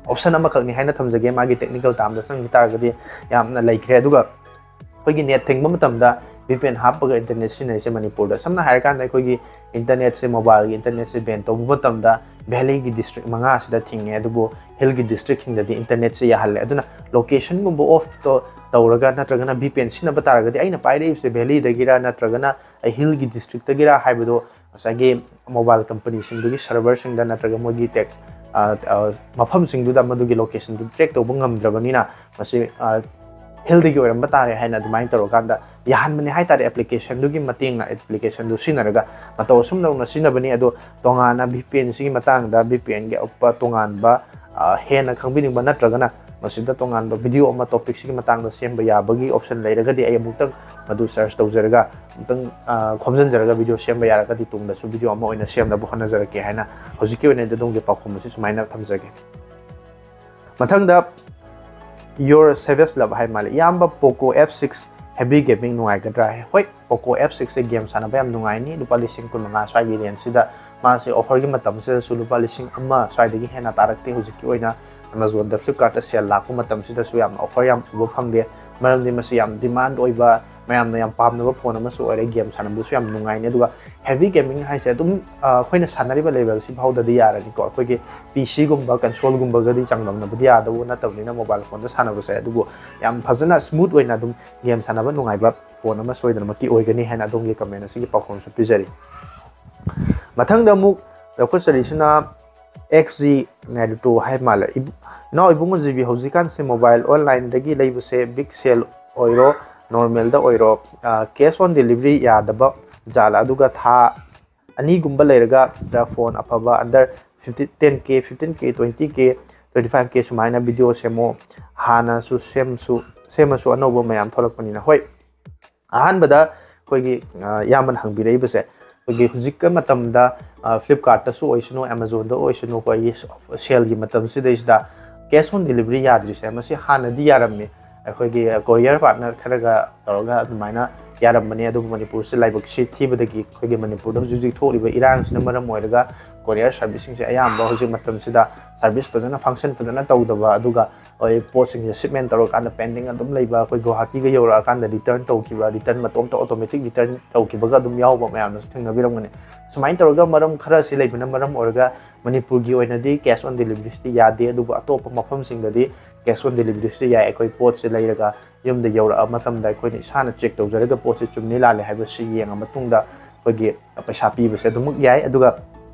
option ꯑꯃꯈꯛꯅꯤ ꯍꯥꯏꯅ ꯊꯝꯖꯒꯦ꯫ ꯃꯥꯒꯤ technical termꯗ ꯆꯪꯈꯤ ꯇꯥꯔꯒꯗꯤ ꯌꯥꯝꯅ ꯂꯩꯈ꯭ꯔꯦ꯫ ꯑꯗꯨꯒ ꯑꯩꯈꯣꯏꯒꯤ net ꯊꯤꯡꯕ ꯃꯇꯝꯗ VPN ꯍꯥꯞꯄꯒ internet ꯁꯤꯖꯤꯟꯅꯔꯤꯁꯦ ꯃꯅꯤꯄꯨꯔꯗ, ꯁꯝꯅ ꯍꯥꯏꯔꯀꯥꯟꯗ ꯑꯩꯈꯣꯏꯒꯤ internetꯁꯦ, mobileꯒꯤ internetꯁꯦ ban ꯇꯧꯕ ꯃꯇꯝꯗ valleyꯒꯤ district ꯃꯉꯥꯁꯤꯗ ꯊꯤꯡꯉꯦ, ꯑꯗꯨꯕꯨ ꯍꯤꯜꯒꯤ ꯗꯤꯁꯇ꯭ꯔꯤꯛꯁꯤꯡꯗꯗꯤ ꯏꯟꯇꯔꯅꯦꯠꯁꯦ ꯌꯥꯍꯜꯂꯦ꯫ ꯑꯗꯨꯅ ꯂꯣꯀꯦꯁꯟꯒꯨꯝꯕ ꯑꯣꯐꯇꯣ ꯇꯧꯔꯒ ꯅꯠꯇ꯭ꯔꯒꯅ ꯚꯤ ꯄꯤ ꯑꯦꯟ ꯁꯤꯖꯤꯟꯅꯕ ꯇꯥꯔꯒꯗꯤ, ꯑꯩꯅ ꯄꯥꯏꯔꯛꯏꯕꯁꯦ ꯚꯦꯂꯤꯗꯒꯤꯔ ꯅꯠꯇ꯭ꯔꯒꯅ ꯑꯩ ꯍꯤꯜꯒꯤ ꯗꯤꯁꯇ꯭ꯔꯤꯛꯇꯒꯤꯔ ꯍꯥꯏꯕꯗꯣ ꯉꯁꯥꯏꯒꯤ ꯃꯣꯕꯥꯏꯜ ꯀꯝꯄꯅꯤꯁꯤꯡꯗꯨꯒꯤ ꯁꯔꯚꯔꯁꯤꯡꯗ ꯅꯠꯇ꯭ꯔꯒ ꯃꯣꯏꯒꯤ ꯇꯦꯛ ꯃꯐꯝꯁꯤꯡꯗꯨꯗ ꯃꯗꯨꯒꯤ ꯂꯣꯀꯦꯁꯟꯗꯨ ꯇ꯭ꯔꯦꯛ ꯇꯧꯕ ꯉꯝꯗ꯭ꯔꯕꯅꯤꯅ, ꯃꯁꯤ ꯍꯤꯜꯗꯒꯤ ꯑꯣꯏꯔꯝꯕ ꯇꯥꯔꯦ ꯍꯥꯏꯅ ꯑꯗꯨꯃꯥꯏꯅ ꯇꯧꯔꯀꯥꯟꯗ ꯌꯥꯍꯟꯕꯅꯦ ꯍꯥꯏꯇꯥꯔꯦ꯫ ꯑꯦꯄ꯭ꯂꯤꯀꯦꯁꯟꯗꯨꯒꯤ ꯃꯇꯦꯡꯅ, ꯑꯦꯄ꯭ꯂꯤꯀꯦꯁꯟꯗꯨ ꯁꯤꯖꯤꯟꯅꯔꯒ ꯃꯇꯧ ꯑꯁꯨꯝ ꯇꯧꯅ ꯁꯤꯖꯤꯟꯅꯕꯅꯤ꯫ ꯑꯗꯣ ꯇꯣꯉꯥꯟꯅ ꯚꯤ ꯄꯤ ꯑꯦꯟꯁꯤꯒꯤ ꯃꯇꯥꯡꯗ, ꯚꯤ ꯄꯤ ꯑꯦꯟꯒꯤ ꯑꯀꯨꯞꯄ ꯇꯣꯉꯥꯟꯕ ꯑ, ꯍꯦꯟꯅ ꯈꯪꯕꯤꯅꯤꯡꯕ ꯅꯠꯇ꯭ꯔꯒꯅ ꯃꯁꯤꯗ ꯇꯣꯉꯥꯟꯕ ꯚꯤꯗꯤꯑꯣ ꯑꯃ ꯇꯣꯄꯤꯛꯁꯤꯒꯤ ꯃꯇꯥꯡꯗ ꯁꯦꯝꯕ ꯌꯥꯕꯒꯤ ꯑꯣꯞꯁꯟ ꯂꯩꯔꯒꯗꯤ, ꯑꯩ ꯑꯃꯨꯛꯇꯪ ꯃꯗꯨ ꯁꯔꯆ ꯇꯧꯖꯔꯒ ꯑꯃꯨꯛꯇꯪ, ꯑ, ꯈꯣꯝꯖꯤꯟꯖꯔꯒ ꯚꯤꯗꯤꯑꯣ ꯁꯦꯝꯕ ꯌꯥꯔꯒꯗꯤ ꯇꯨꯡꯗꯁꯨ ꯚꯤꯗꯤꯑꯣ ꯑꯃ ꯑꯣꯏꯅ ꯁꯦꯝꯅꯕ ꯍꯣꯠꯅꯖꯔꯛꯀꯦ ꯍꯥꯏꯅ ꯍꯧꯖꯤꯛꯀꯤ ꯑꯣꯏꯅꯗꯤ ꯑꯗꯣꯝꯒꯤ ꯄꯥꯎꯈꯨꯝ ꯑꯁꯤ ꯁꯨꯃꯥꯏꯅ ꯊꯝꯖꯒꯦ꯫ ꯃꯊꯪꯗ Your Savage Love ꯍꯥꯏ ꯃꯥꯜꯂꯦ꯫ ꯏꯌꯥꯝꯕ, Poco F six heavy gaming ꯅꯨꯡꯉꯥꯏꯒꯗ꯭ꯔꯥ? ꯍꯣꯏ, Poco F six ꯁꯦ ꯒꯦꯝ ꯁꯥꯟꯅꯕ ꯌꯥꯝ ꯅꯨꯡꯉꯥꯏꯅꯤ꯫ ꯂꯨꯄꯥ ꯂꯤꯁꯤꯡ ꯀꯨꯟꯃꯉꯥ ꯁ꯭ꯋꯥꯏꯒꯤ ꯔꯦꯟꯖꯁꯤꯗ ꯃꯥꯁꯦ ꯑꯣꯐꯔꯒꯤ ꯃꯇꯝꯁꯤꯗꯁꯨ ꯂꯨꯄꯥ ꯂꯤꯁꯤꯡ ꯑꯃ ꯁ꯭ꯋꯥꯏꯗꯒꯤ ꯍꯦꯟꯅ ꯇꯥꯔꯛꯇꯦ ꯍꯧꯖꯤꯛꯀꯤ ꯑꯣꯏꯅ꯫ ꯑꯦꯃꯥꯖꯣꯟꯗ, ꯐ꯭ꯂꯤꯞꯀꯥꯔꯠꯇ ꯁꯦꯜ ꯂꯥꯛꯄ ꯃꯇꯝꯁꯤꯗꯁꯨ ꯌꯥꯝꯅ ꯑꯣꯐꯔ ꯌꯥꯝ ꯎꯕ ꯐꯪꯗꯦ, ꯃꯔꯝꯗꯤ ꯃꯁꯤ ꯌꯥꯝ ꯗꯤꯃꯥꯟ ꯑꯣꯏꯕ, ꯃꯌꯥꯝꯅ ꯌꯥꯝ ꯄꯥꯝꯅꯕ ꯐꯣꯟ ꯑꯃꯁꯨ ꯑꯣꯏꯔꯦ꯫ ꯒꯦꯝ ꯁꯥꯟꯅꯕꯗꯁꯨ ꯌꯥꯝ ꯅꯨꯡꯉꯥꯏꯅꯤ꯫ ꯑꯗꯨꯒ ꯍꯦꯚꯤ ꯒꯦꯃꯤꯡ ꯍꯥꯏꯁꯦ ꯑꯗꯨꯝ, ꯑ, ꯑꯩꯈꯣꯏꯅ ꯁꯥꯟꯅꯔꯤꯕ ꯂꯦꯚꯦꯜꯁꯤ ꯐꯥꯎꯗꯗꯤ ꯌꯥꯔꯅꯤꯀꯣ꯫ ꯑꯩꯈꯣꯏꯒꯤ ꯄꯤ ꯁꯤꯒꯨꯝꯕ, ꯀꯟꯁꯣꯜꯒꯨꯝꯕꯒꯗꯤ ꯆꯥꯡꯗꯝꯅꯕꯗꯤ ꯌꯥꯗꯧꯕ ꯅꯠꯇꯕꯅꯤꯅ ꯃꯣꯕꯥꯏꯜ ꯐꯣꯟꯗ ꯁꯥꯟꯅꯕꯁꯦ꯫ ꯑꯗꯨꯕꯨ ꯌꯥꯝ ꯐꯖꯅ ꯁ꯭ꯃꯨꯠ ꯑꯣꯏꯅ ꯑꯗꯨꯝ ꯒꯦꯝ ꯁꯥꯟꯅꯕ ꯅꯨꯡꯉꯥꯏꯕ ꯐꯣꯟ ꯑꯃ ꯁꯣꯏꯗꯅꯃꯛꯀꯤ ꯑꯣꯏꯒꯅꯤ ꯍꯥꯏꯅ ꯑꯗꯣꯝꯒꯤ ꯀꯃꯦꯟ ꯑꯁꯤꯒꯤ ꯄꯥꯎꯈꯨꯝꯁꯨ ꯄꯤꯖꯔꯤ꯫ ꯃꯊꯪꯗ ꯑꯃꯨꯛ ꯂꯧꯈꯠꯆꯔꯤꯁꯤꯅ X G Naruto ꯍꯥꯏ ꯃꯥꯜꯂꯦ꯫ ꯏꯕꯨ-, ꯏꯅꯥꯎ ꯏꯕꯨꯡꯉꯣ ꯖꯤꯕꯤ, ꯍꯧꯖꯤꯛꯀꯥꯟꯁꯦ ꯃꯣꯕꯥꯏꯜ ꯑꯣꯟꯂꯥꯏꯟꯗꯒꯤ ꯂꯩꯕꯁꯦ, ꯕꯤꯛ ꯁꯦꯜ ꯑꯣꯏꯔꯣ, ꯅꯣꯔꯃꯦꯜꯗ ꯑꯣꯏꯔꯣ, ꯑ, cash on delivery ꯌꯥꯗꯕ ꯖꯥꯠꯂ? ꯑꯗꯨꯒ ꯊꯥ ꯑꯅꯤꯒꯨꯝꯕ ꯂꯩꯔꯒ ꯐꯣꯟ ꯑꯐꯕ under fifteen, ten K, fifteen K, twenty K, twenty five K ꯁꯨꯃꯥꯏꯅ ꯚꯤꯗꯤꯑꯣ ꯁꯦꯝꯃꯣ꯫ ꯍꯥꯟꯅꯁꯨ ꯁꯦꯝꯁꯨ, ꯁꯦꯝꯃꯁꯨ ꯑꯅꯧꯕ ꯃꯌꯥꯝ ꯊꯣꯛꯂꯛꯄꯅꯤꯅ꯫ ꯍꯣꯏ, ꯑꯍꯥꯟꯕꯗ ꯑꯩꯈꯣꯏꯒꯤ, ꯑ, ꯏꯌꯥꯝꯕꯅ ꯍꯪꯕꯤꯔꯛꯏꯕꯁꯦ, ꯑꯩꯈꯣꯏꯒꯤ ꯍꯧꯖꯤꯛꯀꯤ ꯃꯇꯝꯗ, ꯑ, ꯐ꯭ꯂꯤꯞꯀꯥꯔꯠꯇꯁꯨ ꯑꯣꯏꯁꯅꯨ, ꯑꯦꯃꯥꯖꯣꯟꯗ ꯑꯣꯏꯁꯅꯨ, ꯑꯩꯈꯣꯏꯒꯤ ꯁꯦꯜꯒꯤ ꯃꯇꯝꯁꯤꯗꯩꯁꯤꯗ cash on delivery ꯌꯥꯗ꯭ꯔꯤꯁꯦ, ꯃꯁꯤ ꯍꯥꯟꯅꯗꯤ ꯌꯥꯔꯝꯃꯤ꯫ ꯑꯩꯈꯣꯏꯒꯤ ꯀꯣꯔꯤꯌꯔ ꯄꯥꯔꯠꯅꯔ ꯈꯔꯒ ꯇꯧꯔꯒ ꯑꯗꯨꯃꯥꯏꯅ ꯌꯥꯔꯝꯕꯅꯤ, ꯑꯗꯨꯕꯨ ꯃꯅꯤꯄꯨꯔꯁꯤ ꯂꯥꯏꯕꯛ ꯁꯤ ꯊꯤꯕꯗꯒꯤ ꯑꯩꯈꯣꯏꯒꯤ ꯃꯅꯤꯄꯨꯔꯗ ꯍꯧꯖꯤꯛ ꯍꯧꯖꯤꯛ ꯊꯣꯛꯂꯤꯕ ꯏꯔꯥꯡꯁꯤꯅ ꯃꯔꯝ ꯑꯣꯏꯔꯒ ꯀꯣꯔꯤꯌꯔ ꯁꯥꯔꯚꯤꯁꯁꯤꯡꯁꯦ ꯑꯌꯥꯝꯕ ꯍꯧꯖꯤꯛ ꯃꯇꯝꯁꯤꯗ ꯁꯥꯔꯚꯤꯁ ꯐꯖꯅ, ꯐꯪꯁꯟ ꯐꯖꯅ ꯇꯧꯗꯕ, ꯑꯗꯨꯒ ꯑꯩꯈꯣꯏ ꯄꯣꯠꯁꯤꯡꯁꯦ ꯁꯤꯞꯃꯦꯟ ꯇꯧꯔꯀꯥꯟꯗ ꯄꯦꯟꯗꯤꯡ ꯑꯗꯨꯝ ꯂꯩꯕ, ꯑꯩꯈꯣꯏ ꯒꯨꯋꯥꯍꯥꯇꯤꯒ ꯌꯧꯔꯛꯑꯀꯥꯟꯗ ꯔꯤꯇꯔꯟ ꯇꯧꯈꯤꯕ, ꯔꯤꯇꯔꯟ ꯃꯇꯣꯝꯇ ꯑꯣꯇꯣꯃꯦꯇꯤꯛ ꯔꯤꯇꯔꯟ ꯇꯧꯈꯤꯕꯒ ꯑꯗꯨꯝ ꯌꯥꯎꯕ ꯃꯌꯥꯝꯅꯁꯨ ꯊꯦꯡꯅꯕꯤꯔꯝꯒꯅꯤ꯫ ꯁꯨꯃꯥꯏꯅ ꯇꯧꯔꯒ ꯃꯔꯝ ꯈꯔꯁꯤ ꯂꯩꯕꯅ ꯃꯔꯝ ꯑꯣꯏꯔꯒ ꯃꯅꯤꯄꯨꯔꯒꯤ ꯑꯣꯏꯅꯗꯤ cash on deliveryꯁꯤꯗꯤ ꯌꯥꯗꯦ, ꯑꯗꯨꯕꯨ ꯑꯇꯣꯞꯄ ꯃꯐꯝꯁꯤꯡꯗꯗꯤ cash on deliveryꯁꯤ ꯌꯥꯏ꯫ ꯑꯩꯈꯣꯏ ꯄꯣꯠꯁꯦ ꯂꯩꯔꯒ ꯌꯨꯝꯗ ꯌꯧꯔꯛꯑ ꯃꯇꯝꯗ ꯑꯩꯈꯣꯏꯅ ꯏꯁꯥꯅ ꯆꯦꯛ ꯇꯧꯖꯔꯒ ꯄꯣꯠꯁꯦ ꯆꯨꯝꯃꯤ ꯂꯥꯜꯂꯤ ꯍꯥꯏꯕꯁꯤ ꯌꯦꯡꯉ ꯃꯇꯨꯡꯗ ꯑꯩꯈꯣꯏꯒꯤ ꯄꯩꯁꯥ ꯄꯤꯕꯁꯦ ꯑꯗꯨꯃꯛ ꯌꯥꯏ꯫ ꯑꯗꯨꯒ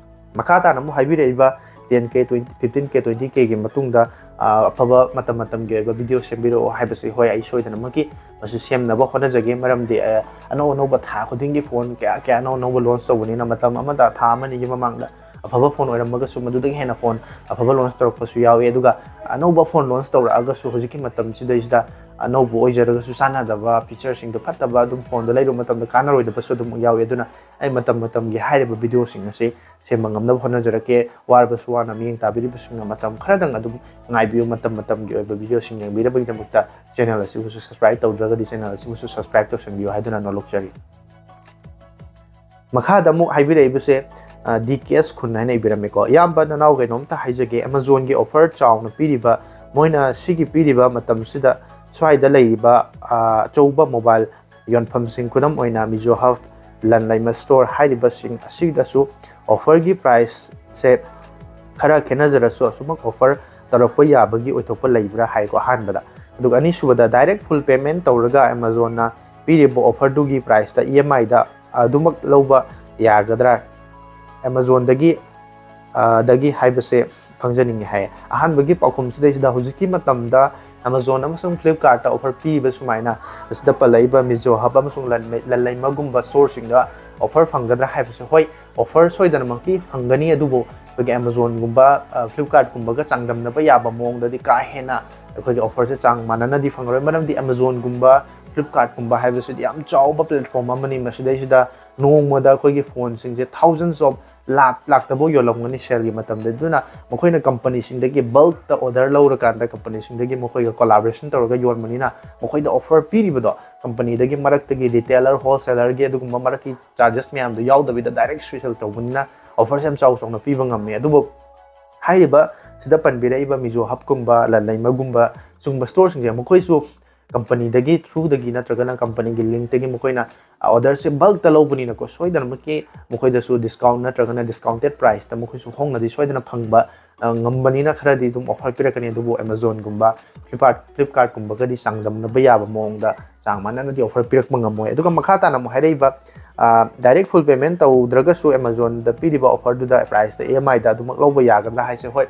ꯃꯈꯥ ꯇꯥꯅ ꯑꯃꯨꯛ ꯍꯥꯏꯕꯤꯔꯛꯏꯕ ten K, twenty, fifteen K, twenty Kꯒꯤ ꯃꯇꯨꯡꯗ, ꯑ, ꯑꯐꯕ ꯃꯇꯝ ꯃꯇꯝꯒꯤ ꯑꯣꯏꯕ ꯚꯤꯗꯤꯑꯣ ꯁꯦꯝꯕꯤꯔꯛꯑꯣ ꯍꯥꯏꯕꯁꯤ, ꯍꯣꯏ, ꯑꯩ ꯁꯣꯏꯗꯅꯃꯛꯀꯤ ꯃꯁꯤ ꯁꯦꯝꯅꯕ ꯍꯣꯠꯅꯖꯒꯦ꯫ ꯃꯔꯝꯗꯤ, ꯑ, ꯑꯅꯧ ꯑꯅꯧꯕ ꯊꯥ ꯈꯨꯗꯤꯡꯒꯤ ꯐꯣꯟ ꯀꯌꯥ ꯀꯌꯥ ꯑꯅꯧ ꯑꯅꯧꯕ ꯂꯣꯟꯆ ꯇꯧꯕꯅꯤꯅ, ꯃꯇꯝ ꯑꯃꯗ ꯊꯥ ꯑꯃ ꯑꯅꯤꯒꯤ ꯃꯃꯥꯡꯗ ꯑꯐꯕ ꯐꯣꯟ ꯑꯣꯏꯔꯝꯃꯒꯁꯨ ꯃꯗꯨꯗꯒꯤ ꯍꯦꯟꯅ ꯐꯣꯟ ꯑꯐꯕ ꯂꯣꯟꯆ ꯇꯧꯔꯛꯄꯁꯨ ꯌꯥꯎꯏ꯫ ꯑꯗꯨꯒ ꯑꯅꯧꯕ ꯐꯣꯟ ꯂꯣꯟꯆ ꯇꯧꯔꯛꯑꯒꯁꯨ ꯍꯧꯖꯤꯛꯀꯤ ꯃꯇꯝꯁꯤꯗꯩꯁꯤꯗ ꯑꯅꯧꯕ ꯑꯣꯏꯖꯔꯒꯁꯨ ꯆꯥꯟꯅꯗꯕ, ꯐꯤꯆꯔꯁꯤꯡꯗꯣ ꯐꯠꯇꯕ, ꯑꯗꯨꯝ ꯐꯣꯟꯗꯣ ꯂꯩꯔꯨꯕ ꯃꯇꯝꯗ ꯀꯥꯟꯅꯔꯣꯏꯗꯕꯁꯨ ꯑꯗꯨꯝ ꯌꯥꯎꯏ꯫ ꯑꯗꯨꯅ ꯑꯩ ꯃꯇꯝ ꯃꯇꯝꯒꯤ ꯍꯥꯏꯔꯤꯕ ꯚꯤꯗꯤꯑꯣꯁꯤꯡ ꯑꯁꯤ ꯁꯦꯝꯕ ꯉꯝꯅꯕ ꯍꯣꯠꯅꯖꯔꯛꯀꯦ꯫ ꯋꯥꯔꯕꯁꯨ ꯋꯥꯅ ꯃꯤꯠꯌꯦꯡ ꯇꯥꯕꯤꯔꯤꯕꯁꯤꯡꯅ ꯃꯇꯝ ꯈꯔꯗꯪ ꯑꯗꯨꯝ ꯉꯥꯏꯕꯤꯌꯨ꯫ ꯃꯇꯝ ꯃꯇꯝꯒꯤ ꯑꯣꯏꯕ ꯚꯤꯗꯤꯑꯣꯁꯤꯡ ꯌꯦꯡꯕꯤꯅꯕꯒꯤꯗꯃꯛꯇ ꯆꯦꯅꯦꯜ ꯑꯁꯤꯕꯨꯁꯨ ꯁꯕꯁꯀ꯭ꯔꯥꯏꯕ ꯇꯧꯗ꯭ꯔꯒꯗꯤ ꯆꯦꯅꯦꯜ ꯑꯁꯤꯕꯨꯁꯨ ꯁꯕꯁꯀ꯭ꯔꯥꯏꯕ ꯇꯧꯁꯟꯕꯤꯌꯨ ꯍꯥꯏꯗꯨꯅ ꯅꯣꯂꯨꯛꯆꯔꯤ꯫ ꯃꯈꯥꯗ ꯑꯃꯨꯛ ꯍꯥꯏꯕꯤꯔꯛꯏꯕꯁꯦ, ꯑ, ꯗꯤ ꯀꯦ ꯑꯦꯁ ꯈꯨꯟ ꯍꯥꯏꯅ ꯏꯕꯤꯔꯝꯃꯤꯀꯣ꯫ "ꯏꯌꯥꯝꯕ ꯅꯅꯥꯎ, ꯀꯩꯅꯣꯝꯇ ꯍꯥꯏꯖꯒꯦ, ꯑꯦꯃꯥꯖꯣꯟꯒꯤ ꯑꯣꯐꯔ ꯆꯥꯎꯅ ꯄꯤꯔꯤꯕ, ꯃꯣꯏꯅ ꯁꯤꯒꯤ ꯄꯤꯔꯤꯕ ꯃꯇꯝꯁꯤꯗ ꯁ꯭ꯋꯥꯏꯗ ꯂꯩꯔꯤꯕ, ꯑ, ꯑꯆꯧꯕ ꯃꯣꯕꯥꯏꯜ ꯌꯣꯟꯐꯝꯁꯤꯡ, ꯈꯨꯗꯝ ꯑꯣꯏꯅ ꯃꯤꯖꯣ ꯍꯕ, ꯂꯟꯂꯩꯃ ꯁ꯭ꯇꯣꯔ ꯍꯥꯏꯔꯤꯕꯁꯤꯡ ꯑꯁꯤꯗꯁꯨ ꯑꯣꯐꯔꯒꯤ ꯄ꯭ꯔꯥꯏꯁꯁꯦ ꯈꯔ ꯈꯦꯠꯅꯖꯔꯁꯨ ꯑꯁꯨꯃꯛ ꯑꯣꯐꯔ ꯇꯧꯔꯛꯄ ꯌꯥꯕꯒꯤ ꯑꯣꯏꯊꯣꯛꯄ ꯂꯩꯕ꯭ꯔꯥ?" ꯍꯥꯏꯀꯣ꯫ ꯑꯍꯥꯟꯕꯗ, ꯑꯗꯨꯒ ꯑꯅꯤꯁꯨꯕꯗ, ꯗꯥꯏꯔꯦꯛ ꯐꯨꯜ ꯄꯦꯃꯦꯟ ꯇꯧꯔꯒ ꯑꯦꯃꯥꯖꯣꯟꯅ ꯄꯤꯔꯤꯕ ꯑꯣꯐꯔꯗꯨꯒꯤ ꯄ꯭ꯔꯥꯏꯁꯇ ꯏ ꯑꯦꯝ ꯑꯥꯏꯗ ꯑꯗꯨꯃꯛ ꯂꯧꯕ ꯌꯥꯒꯗ꯭ꯔꯥ? ꯑꯦꯃꯥꯖꯣꯟꯗꯒꯤ, ꯑ, ꯗꯒꯤ ꯍꯥꯏꯕꯁꯦ ꯈꯪꯖꯅꯤꯡꯉꯤ ꯍꯥꯏꯌꯦ꯫ ꯑꯍꯥꯟꯕꯒꯤ ꯄꯥꯎꯈꯨꯝꯁꯤꯗꯩꯁꯤꯗ, ꯍꯧꯖꯤꯛꯀꯤ ꯃꯇꯝꯗ ꯑꯦꯃꯥꯖꯣꯟ ꯑꯃꯁꯨꯡ ꯐ꯭ꯂꯤꯞꯀꯥꯔꯠꯇ ꯑꯣꯐꯔ ꯄꯤꯔꯤꯕ ꯁꯨꯃꯥꯏꯅ, ꯑꯁꯤꯗ ꯄꯜꯂꯛꯏꯕ ꯃꯤꯖꯣ ꯍꯕ ꯑꯃꯁꯨꯡ ꯂꯟꯃꯩ-, ꯂꯟꯂꯩꯃꯒꯨꯝꯕ ꯁ꯭ꯇꯣꯔꯁꯤꯡꯗ ꯑꯣꯐꯔ ꯐꯪꯒꯗ꯭ꯔꯥ ꯍꯥꯏꯕꯁꯦ, ꯍꯣꯏ, ꯑꯣꯐꯔ ꯁꯣꯏꯗꯅꯃꯛꯀꯤ ꯐꯪꯒꯅꯤ, ꯑꯗꯨꯕꯨ ꯑꯩꯈꯣꯏꯒꯤ ꯑꯦꯃꯥꯖꯣꯟꯒꯨꯝꯕ, ꯑ, ꯐ꯭ꯂꯤꯞꯀꯥꯔꯠꯀꯨꯝꯕꯒ ꯆꯥꯡꯗꯝꯅꯕ ꯌꯥꯕ ꯃꯑꯣꯡꯗꯗꯤ ꯀꯥ ꯍꯦꯟꯅ ꯑꯩꯈꯣꯏꯒꯤ ꯑꯣꯐꯔꯁꯦ ꯆꯥꯡ ꯃꯥꯟꯅꯅꯗꯤ ꯐꯪꯉꯔꯣꯏ꯫ ꯃꯔꯝꯗꯤ ꯑꯦꯃꯥꯖꯣꯟꯒꯨꯝꯕ, ꯐ꯭ꯂꯤꯞꯀꯥꯔꯠꯀꯨꯝꯕ ꯍꯥꯏꯕꯁꯤꯗꯤ ꯌꯥꯝ ꯆꯥꯎꯕ ꯄ꯭ꯂꯦꯠꯐꯣꯝ ꯑꯃꯅꯤ꯫ ꯃꯁꯤꯗꯩꯁꯤꯗ ꯅꯣꯡꯃꯗ ꯑꯩꯈꯣꯏꯒꯤ ꯐꯣꯟꯁꯤꯡꯁꯦ thousands of, ꯂꯥꯛ ꯂꯥꯛꯇꯕꯨ ꯌꯣꯜꯂꯝꯒꯅꯤ ꯁꯦꯜꯒꯤ ꯃꯇꯝꯗ꯫ ꯑꯗꯨꯅ ꯃꯈꯣꯏꯅ ꯀꯝꯄꯅꯤꯁꯤꯡꯗꯒꯤ ꯕꯜꯛꯇ ꯑꯣꯔꯗꯔ ꯂꯧꯔꯀꯥꯟꯗ, ꯀꯝꯄꯅꯤꯁꯤꯡꯗꯒꯤ ꯃꯈꯣꯏꯒ ꯀꯣꯂꯥꯕꯣꯔꯦꯁꯟ ꯇꯧꯔꯒ ꯌꯣꯟꯕꯅꯤꯅ, ꯃꯈꯣꯏꯗ ꯑꯣꯐꯔ ꯄꯤꯔꯤꯕꯗꯣ ꯀꯝꯄꯅꯤꯗꯒꯤ, ꯃꯔꯛꯇꯒꯤ ꯔꯤꯇꯦꯂꯔ, ꯍꯣꯜꯁꯦꯂꯔꯒꯤ ꯑꯗꯨꯒꯨꯝꯕ ꯃꯔꯛꯀꯤ ꯆꯥꯔꯖꯦꯁ ꯃꯌꯥꯝꯗꯣ ꯌꯥꯎꯗꯕꯤꯗ ꯗꯥꯏꯔꯦꯛ ꯁꯦꯜ ꯇꯧꯕꯅꯤꯅ ꯑꯣꯐꯔꯁꯦ ꯌꯥꯝ ꯆꯥꯎ ꯆꯥꯎꯅ ꯄꯤꯕ ꯉꯝꯃꯤ꯫ ꯑꯗꯨꯕꯨ ꯍꯥꯏꯔꯤꯕ ꯁꯤꯗ ꯄꯟꯕꯤꯔꯛꯏꯕ Mizo Hub ꯀꯨꯝꯕ, ꯂꯟꯂꯩꯃꯒꯨꯝꯕ, ꯁꯤꯒꯨꯝꯕ ꯁ꯭ꯇꯣꯔꯁꯤꯡꯁꯦ ꯃꯈꯣꯏꯁꯨ ꯀꯝꯄꯅꯤꯗꯒꯤ, ꯊ꯭ꯔꯨꯗꯒꯤ ꯅꯠꯇ꯭ꯔꯒꯅ ꯀꯝꯄꯅꯤꯒꯤ ꯂꯤꯡꯛꯇꯒꯤ ꯃꯈꯣꯏꯅ ꯑꯣꯔꯗꯔꯁꯦ ꯕꯜꯛꯇ ꯂꯧꯕꯅꯤꯅꯀꯣ, ꯁꯣꯏꯗꯅꯃꯛꯀꯤ ꯃꯈꯣꯏꯗꯁꯨ ꯗꯤꯁꯀꯥꯎꯟ ꯅꯠꯇ꯭ꯔꯒꯅ ꯗꯤꯁꯀꯥꯎꯟꯇꯦꯠ ꯄ꯭ꯔꯥꯏꯁꯇ ꯃꯈꯣꯏꯁꯨ ꯍꯣꯡꯅꯗꯤ ꯁꯣꯏꯗꯅ ꯐꯪꯕ ꯑ, ꯉꯝꯕꯅꯤꯅ ꯈꯔꯗꯤ ꯑꯗꯨꯝ ꯑꯣꯐꯔ ꯄꯤꯔꯛꯀꯅꯤ꯫ ꯑꯗꯨꯕꯨ ꯑꯦꯃꯥꯖꯣꯟꯒꯨꯝꯕ, ꯐ꯭ꯂꯤꯞꯀꯥꯔꯠ, ꯐ꯭ꯂꯤꯞꯀꯥꯔꯠꯀꯨꯝꯕꯒꯗꯤ ꯆꯥꯡꯗꯝꯅꯕ ꯌꯥꯕ ꯃꯑꯣꯡꯗ ꯆꯥꯡ ꯃꯥꯟꯅꯅꯗꯤ ꯑꯣꯐꯔ ꯄꯤꯔꯛꯄ ꯉꯝꯃꯣꯏ꯫ ꯑꯗꯨꯒ ꯃꯈꯥ ꯇꯥꯅ ꯑꯃꯨꯛ ꯍꯥꯏꯔꯛꯏꯕ, ꯑ, ꯗꯥꯏꯔꯦꯛ ꯐꯨꯜ ꯄꯦꯃꯦꯟ ꯇꯧꯗ꯭ꯔꯒꯁꯨ ꯑꯦꯃꯥꯖꯣꯟꯗ ꯄꯤꯔꯤꯕ ꯑꯣꯐꯔꯗꯨꯗ ꯄ꯭ꯔꯥꯏꯁꯇ ꯏ ꯑꯦꯝ ꯑꯥꯏꯗ ꯑꯗꯨꯃꯛ ꯂꯧꯕ ꯌꯥꯒꯗ꯭ꯔꯥ ꯍꯥꯏꯁꯦ? ꯍꯣꯏ,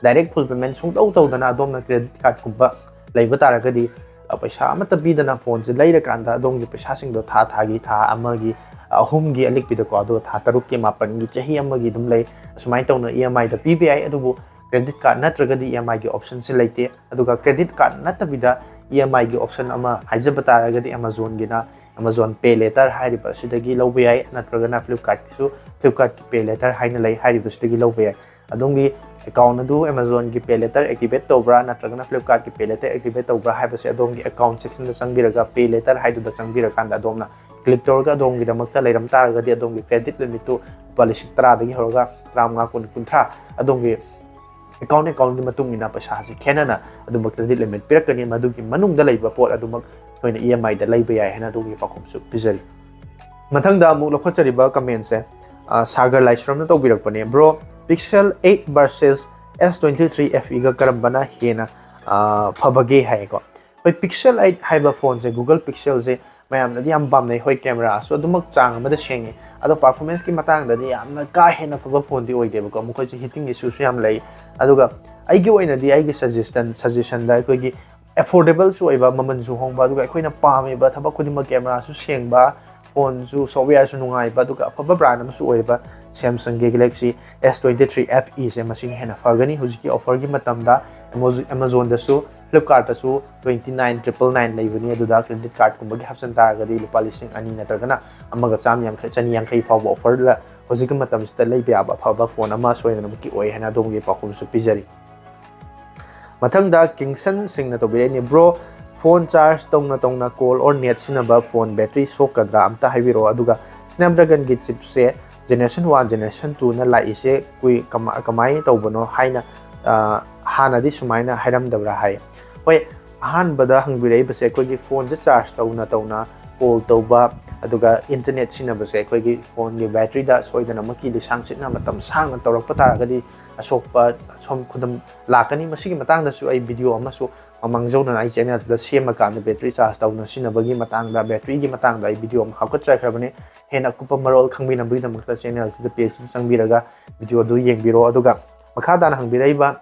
ꯗꯥꯏꯔꯦꯛ ꯐꯨꯜ ꯄꯦꯃꯦꯟ ꯁꯨꯡꯇꯧ ꯇꯧꯗꯅ ꯑꯗꯣꯝꯅ ꯀ꯭ꯔꯦꯗꯤꯠ ꯀꯥꯔꯠꯀꯨꯝꯕ ꯂꯩꯕ ꯇꯥꯔꯒꯗꯤ, ꯑ, ꯄꯩꯁꯥ ꯑꯃꯠꯇ ꯄꯤꯗꯅ ꯐꯣꯟꯁꯦ ꯂꯩꯔꯀꯥꯟꯗ ꯑꯗꯣꯝꯒꯤ ꯄꯩꯁꯥꯁꯤꯡꯗꯣ ꯊꯥ ꯊꯥꯒꯤ, ꯊꯥ ꯑꯃꯒꯤ, ꯑꯍꯨꯝꯒꯤ ꯑꯂꯤꯛꯄꯤꯗꯀꯣ, ꯑꯗꯨꯒ ꯊꯥ ꯇꯔꯨꯛꯀꯤ, ꯃꯥꯄꯟꯒꯤ, ꯆꯍꯤ ꯑꯃꯒꯤ ꯑꯗꯨꯝ ꯂꯩ꯫ ꯑꯁꯨꯃꯥꯏꯅ ꯇꯧꯅ ꯏ ꯑꯦꯝ ꯑꯥꯏꯗ ꯄꯤꯕ ꯌꯥꯏ꯫ ꯑꯗꯨꯕꯨ ꯀ꯭ꯔꯦꯗꯤꯠ ꯀꯥꯔꯠ ꯅꯠꯇ꯭ꯔꯒꯗꯤ ꯏ ꯑꯦꯝ ꯑꯥꯏꯒꯤ ꯑꯣꯞꯁꯟꯁꯦ ꯂꯩꯇꯦ꯫ ꯑꯗꯨꯒ ꯀ꯭ꯔꯦꯗꯤꯠ ꯀꯥꯔꯠ ꯅꯠꯇꯕꯤꯗ ꯏ ꯑꯦꯝ ꯑꯥꯏꯒꯤ ꯑꯣꯞꯁꯟ ꯑꯃ ꯍꯥꯏꯖꯕ ꯇꯥꯔꯒꯗꯤ ꯑꯦꯃꯥꯖꯣꯟꯒꯤꯅ ꯑꯦꯃꯥꯖꯣꯟ ꯄꯦ ꯂꯦꯇꯔ ꯍꯥꯏꯔꯤꯕ ꯑꯁꯤꯗꯒꯤ ꯂꯧꯕ ꯌꯥꯏ, ꯅꯠꯇ꯭ꯔꯒꯅ ꯐ꯭ꯂꯤꯞꯀꯥꯔꯠꯀꯤꯁꯨ ꯐ꯭ꯂꯤꯞꯀꯥꯔꯠꯀꯤ ꯄꯦ ꯂꯦꯇꯔ ꯍꯥꯏꯅ ꯂꯩ, ꯍꯥꯏꯔꯤꯕꯁꯤꯗꯒꯤ ꯂꯧꯕ ꯌꯥꯏ꯫ ꯑꯗꯣꯝꯒꯤ ꯑꯦꯀꯥꯎꯟ ꯑꯗꯨ ꯑꯦꯃꯥꯖꯣꯟꯒꯤ ꯄꯦ ꯂꯦꯇꯔ ꯑꯦꯛꯇꯤꯚꯦꯠ ꯇꯧꯕ꯭ꯔꯥ ꯅꯠꯇ꯭ꯔꯒꯅ ꯐ꯭ꯂꯤꯞꯀꯥꯔꯠꯀꯤ ꯄꯦ ꯂꯦꯇꯔ ꯑꯦꯛꯇꯤꯚꯦꯠ ꯇꯧꯕ꯭ꯔꯥ ꯍꯥꯏꯕꯁꯦ ꯑꯗꯣꯝꯒꯤ ꯑꯦꯀꯥꯎꯟ ꯁꯦꯛꯁꯟꯗ ꯆꯪꯕꯤꯔꯒ, ꯄꯦ ꯂꯦꯇꯔ ꯍꯥꯏꯗꯨꯗ ꯆꯪꯕꯤꯔꯀꯥꯟꯗ ꯑꯗꯣꯝꯅ ꯀ꯭ꯂꯤꯛ ꯇꯧꯔꯒ ꯑꯗꯣꯝꯒꯤꯗꯃꯛꯇ ꯂꯩꯔꯝ ꯇꯥꯔꯒꯗꯤ ꯑꯗꯣꯝꯒꯤ ꯀ꯭ꯔꯦꯗꯤꯠ ꯂꯤꯃꯤꯠꯇꯨ ꯂꯨꯄꯥ ꯂꯤꯁꯤꯡ ꯇꯔꯥꯗꯒꯤ ꯍꯧꯔꯒ ꯇꯔꯥꯃꯉꯥ, ꯀꯨꯟ, ꯀꯨꯟꯊ꯭ꯔꯥ ꯑꯗꯣꯝꯒꯤ ꯑꯦꯀꯥꯎꯟ, ꯑꯦꯀꯥꯎꯟꯒꯤ ꯃꯇꯨꯡ ꯏꯟꯅ ꯄꯩꯁꯥꯁꯤ ꯈꯦꯠꯅꯅ ꯑꯗꯨꯝꯕ ꯀ꯭ꯔꯦꯗꯤꯠ ꯂꯤꯃꯤꯠ ꯄꯤꯔꯛꯀꯅꯤ꯫ ꯃꯗꯨꯒꯤ ꯃꯅꯨꯡꯗ ꯂꯩꯕ ꯄꯣꯠ ꯑꯗꯨꯃꯛ ꯑꯩꯈꯣꯏꯅ ꯏ ꯑꯦꯝ ꯑꯥꯏꯗ ꯂꯩꯕ ꯌꯥꯏ ꯍꯥꯏꯅ ꯑꯗꯣꯝꯒꯤ ꯄꯥꯎꯈꯨꯝꯁꯨ ꯄꯤꯖꯔꯤ꯫ ꯃꯊꯪꯗ ꯑꯃꯨꯛ ꯂꯧꯈꯠꯆꯔꯤꯕ ꯀꯃꯦꯟꯁꯦ, ꯑ, Sagar ꯂꯥꯏꯁ꯭ꯔꯝꯅ ꯇꯧꯕꯤꯔꯛꯄꯅꯦ꯫ "Bro, Pixel eight versus S twenty three F E ꯒ ꯀꯔꯝꯕꯅ ꯍꯦꯟꯅ, ꯑ, ꯐꯕꯒꯦ?" ꯍꯥꯏꯌꯦꯀꯣ꯫ ꯑꯩꯈꯣꯏ Pixel eight ꯍꯥꯏꯕ ꯐꯣꯟꯁꯦ, Google Pixelꯁꯦ ꯃꯌꯥꯝꯅꯗꯤ ꯌꯥꯝ ꯄꯥꯝꯅꯩ꯫ ꯍꯣꯏ, ꯀꯦꯃꯦꯔꯥꯁꯨ ꯑꯗꯨꯃꯛ ꯆꯥꯡ ꯑꯃꯗ ꯁꯦꯡꯉꯤ, ꯑꯗꯣ ꯄꯔꯐꯣꯔꯃꯦꯟꯁꯀꯤ ꯃꯇꯥꯡꯗꯗꯤ ꯌꯥꯝꯅ ꯀꯥ ꯍꯦꯟꯅ ꯐꯕ ꯐꯣꯟꯗꯤ ꯑꯣꯏꯗꯦꯕꯀꯣ꯫ ꯃꯈꯣꯏꯁꯦ ꯍꯤꯇꯤꯡ ꯏꯁꯨꯁꯨ ꯌꯥꯝ ꯂꯩ꯫ ꯑꯗꯨꯒ ꯑꯩꯒꯤ ꯑꯣꯏꯅꯗꯤ, ꯑꯩꯒꯤ ꯁꯖꯦꯁꯟ, ꯁꯖꯦꯁꯟꯗ ꯑꯩꯈꯣꯏꯒꯤ ꯑꯦꯐꯣꯔꯗꯦꯕꯜꯁꯨ ꯑꯣꯏꯕ, ꯃꯃꯜꯁꯨ ꯍꯣꯡꯕ, ꯑꯗꯨꯒ ꯑꯩꯈꯣꯏꯅ ꯄꯥꯝꯃꯤꯕ ꯊꯕꯛ ꯈꯨꯗꯤꯡꯃꯛ, ꯀꯦꯃꯦꯔꯥꯁꯨ ꯁꯦꯡꯕ, ꯐꯣꯟꯁꯨ, ꯁꯣꯐꯋꯦꯌꯔꯁꯨ ꯅꯨꯡꯉꯥꯏꯕ, ꯑꯗꯨꯒ ꯑꯐꯕ ꯕ꯭ꯔꯥꯟ ꯑꯃꯁꯨ ꯑꯣꯏꯕ Samsungꯒꯤ Galaxy S twenty three F E ꯁꯦ ꯃꯁꯤꯅ ꯍꯦꯟꯅ ꯐꯒꯅꯤ꯫ ꯍꯧꯖꯤꯛꯀꯤ ꯑꯣꯐꯔꯒꯤ ꯃꯇꯝꯗ ꯑꯦꯃꯣꯖꯣ-, ꯑꯦꯃꯥꯖꯣꯟꯗꯁꯨ, ꯐ꯭ꯂꯤꯞꯀꯥꯔꯠꯇꯁꯨ twenty nine triple nine ꯂꯩꯕꯅꯤ꯫ ꯑꯗꯨꯗ ꯀ꯭ꯔꯦꯗꯤꯠ ꯀꯥꯔꯠꯀꯨꯝꯕꯒꯤ ꯍꯥꯞꯆꯤꯟ ꯇꯥꯔꯒꯗꯤ ꯂꯨꯄꯥ ꯂꯤꯁꯤꯡ ꯑꯅꯤ ꯅꯠꯇ꯭ꯔꯒꯅ ꯑꯃꯒ ꯆꯥꯝ ꯌꯥꯡꯈꯩ, ꯆꯅꯤ ꯌꯥꯡꯈꯩ ꯐꯥꯎꯕ ꯑꯣꯐꯔꯗ ꯍꯧꯖꯤꯛꯀꯤ ꯃꯇꯝꯁꯤꯗ ꯂꯩꯕ ꯌꯥꯕ ꯑꯐꯕ ꯐꯣꯟ ꯑꯃ ꯁꯣꯏꯗꯅꯃꯛꯀꯤ ꯑꯣꯏ ꯍꯥꯏꯅ ꯑꯗꯣꯝꯒꯤ ꯄꯥꯎꯈꯨꯝꯁꯨ ꯄꯤꯖꯔꯤ꯫ ꯃꯊꯪꯗ ꯀꯤꯡꯁꯟ ꯁꯤꯡꯅ ꯇꯧꯕꯤꯔꯛꯏꯅꯤ, "Bro, ꯐꯣꯟ ꯆꯥꯔꯖ ꯇꯧꯅ ꯇꯧꯅ call or net ꯁꯤꯖꯤꯟꯅꯕ ꯐꯣꯟ ꯕꯦꯇ꯭ꯔꯤ ꯁꯣꯛꯀꯗ꯭ꯔꯥ? ꯑꯝꯇ ꯍꯥꯏꯕꯤꯔꯛꯑꯣ꯫ ꯑꯗꯨꯒ Snapdragonꯒꯤ ꯆꯤꯞꯁꯦ Generation one, Generation two ꯅ ꯂꯥꯛꯏꯁꯦ ꯀꯨꯏ-, ꯀꯃ-, ꯀꯃꯥꯏꯅ ꯇꯧꯕꯅꯣ ꯍꯥꯏꯅ, ꯑ, ꯍꯥꯟꯅꯗꯤ ꯁꯨꯃꯥꯏꯅ ꯍꯥꯏꯔꯝꯗꯕ꯭ꯔꯥ ꯍꯥꯏ꯫ ꯍꯣꯏ, ꯑꯍꯥꯟꯕꯗ ꯍꯪꯕꯤꯔꯛꯏꯕꯁꯦ ꯑꯩꯈꯣꯏꯒꯤ ꯐꯣꯟꯁꯦ ꯆꯥꯔꯖ ꯇꯧꯅ ꯇꯧꯅ ꯀꯣꯜ ꯇꯧꯕ, ꯑꯗꯨꯒ ꯏꯟꯇꯔꯅꯦꯠ ꯁꯤꯖꯤꯟꯅꯕꯁꯦ ꯑꯩꯈꯣꯏꯒꯤ ꯐꯣꯟꯒꯤ ꯕꯦꯇ꯭ꯔꯤꯗ ꯁꯣꯏꯗꯅꯃꯛꯀꯤ ꯂꯤꯁꯥꯡ ꯁꯤꯠꯅ ꯃꯇꯝ ꯁꯥꯡꯅ ꯇꯧꯔꯛꯄ ꯇꯥꯔꯒꯗꯤ ꯑꯁꯣꯛꯄ, ꯁꯣꯝ ꯈꯨꯗꯝ ꯂꯥꯛꯀꯅꯤ꯫ ꯃꯁꯤꯒꯤ ꯃꯇꯥꯡꯗꯁꯨ ꯑꯩ ꯚꯤꯗꯤꯑꯣ ꯑꯃꯁꯨ ꯃꯃꯥꯡꯖꯧꯅꯅ ꯑꯩ ꯆꯦꯅꯦꯜꯁꯤꯗ ꯁꯦꯝꯃꯀꯥꯟꯗ ꯕꯦꯇ꯭ꯔꯤ ꯆꯥꯔꯖ ꯇꯧꯅ ꯁꯤꯖꯤꯟꯅꯕꯒꯤ ꯃꯇꯥꯡꯗ, ꯕꯦꯇ꯭ꯔꯤꯒꯤ ꯃꯇꯥꯡꯗ ꯑꯩ ꯚꯤꯗꯤꯑꯣ ꯑꯃ ꯍꯥꯞꯀꯠꯆꯈ꯭ꯔꯕꯅꯤ꯫ ꯍꯦꯟꯅ ꯑꯀꯨꯞꯄ ꯃꯔꯣꯜ ꯈꯪꯕꯤꯅꯕꯒꯤꯗꯃꯛꯇ ꯆꯦꯅꯦꯜꯁꯤꯗ, ꯄꯦꯖꯁꯤꯗ ꯆꯪꯕꯤꯔꯒ ꯚꯤꯗꯤꯑꯣꯗꯨ ꯌꯦꯡꯕꯤꯔꯣ꯫ ꯑꯗꯨꯒ ꯃꯈꯥ ꯇꯥꯅ ꯍꯪꯕꯤꯔꯛꯏꯕ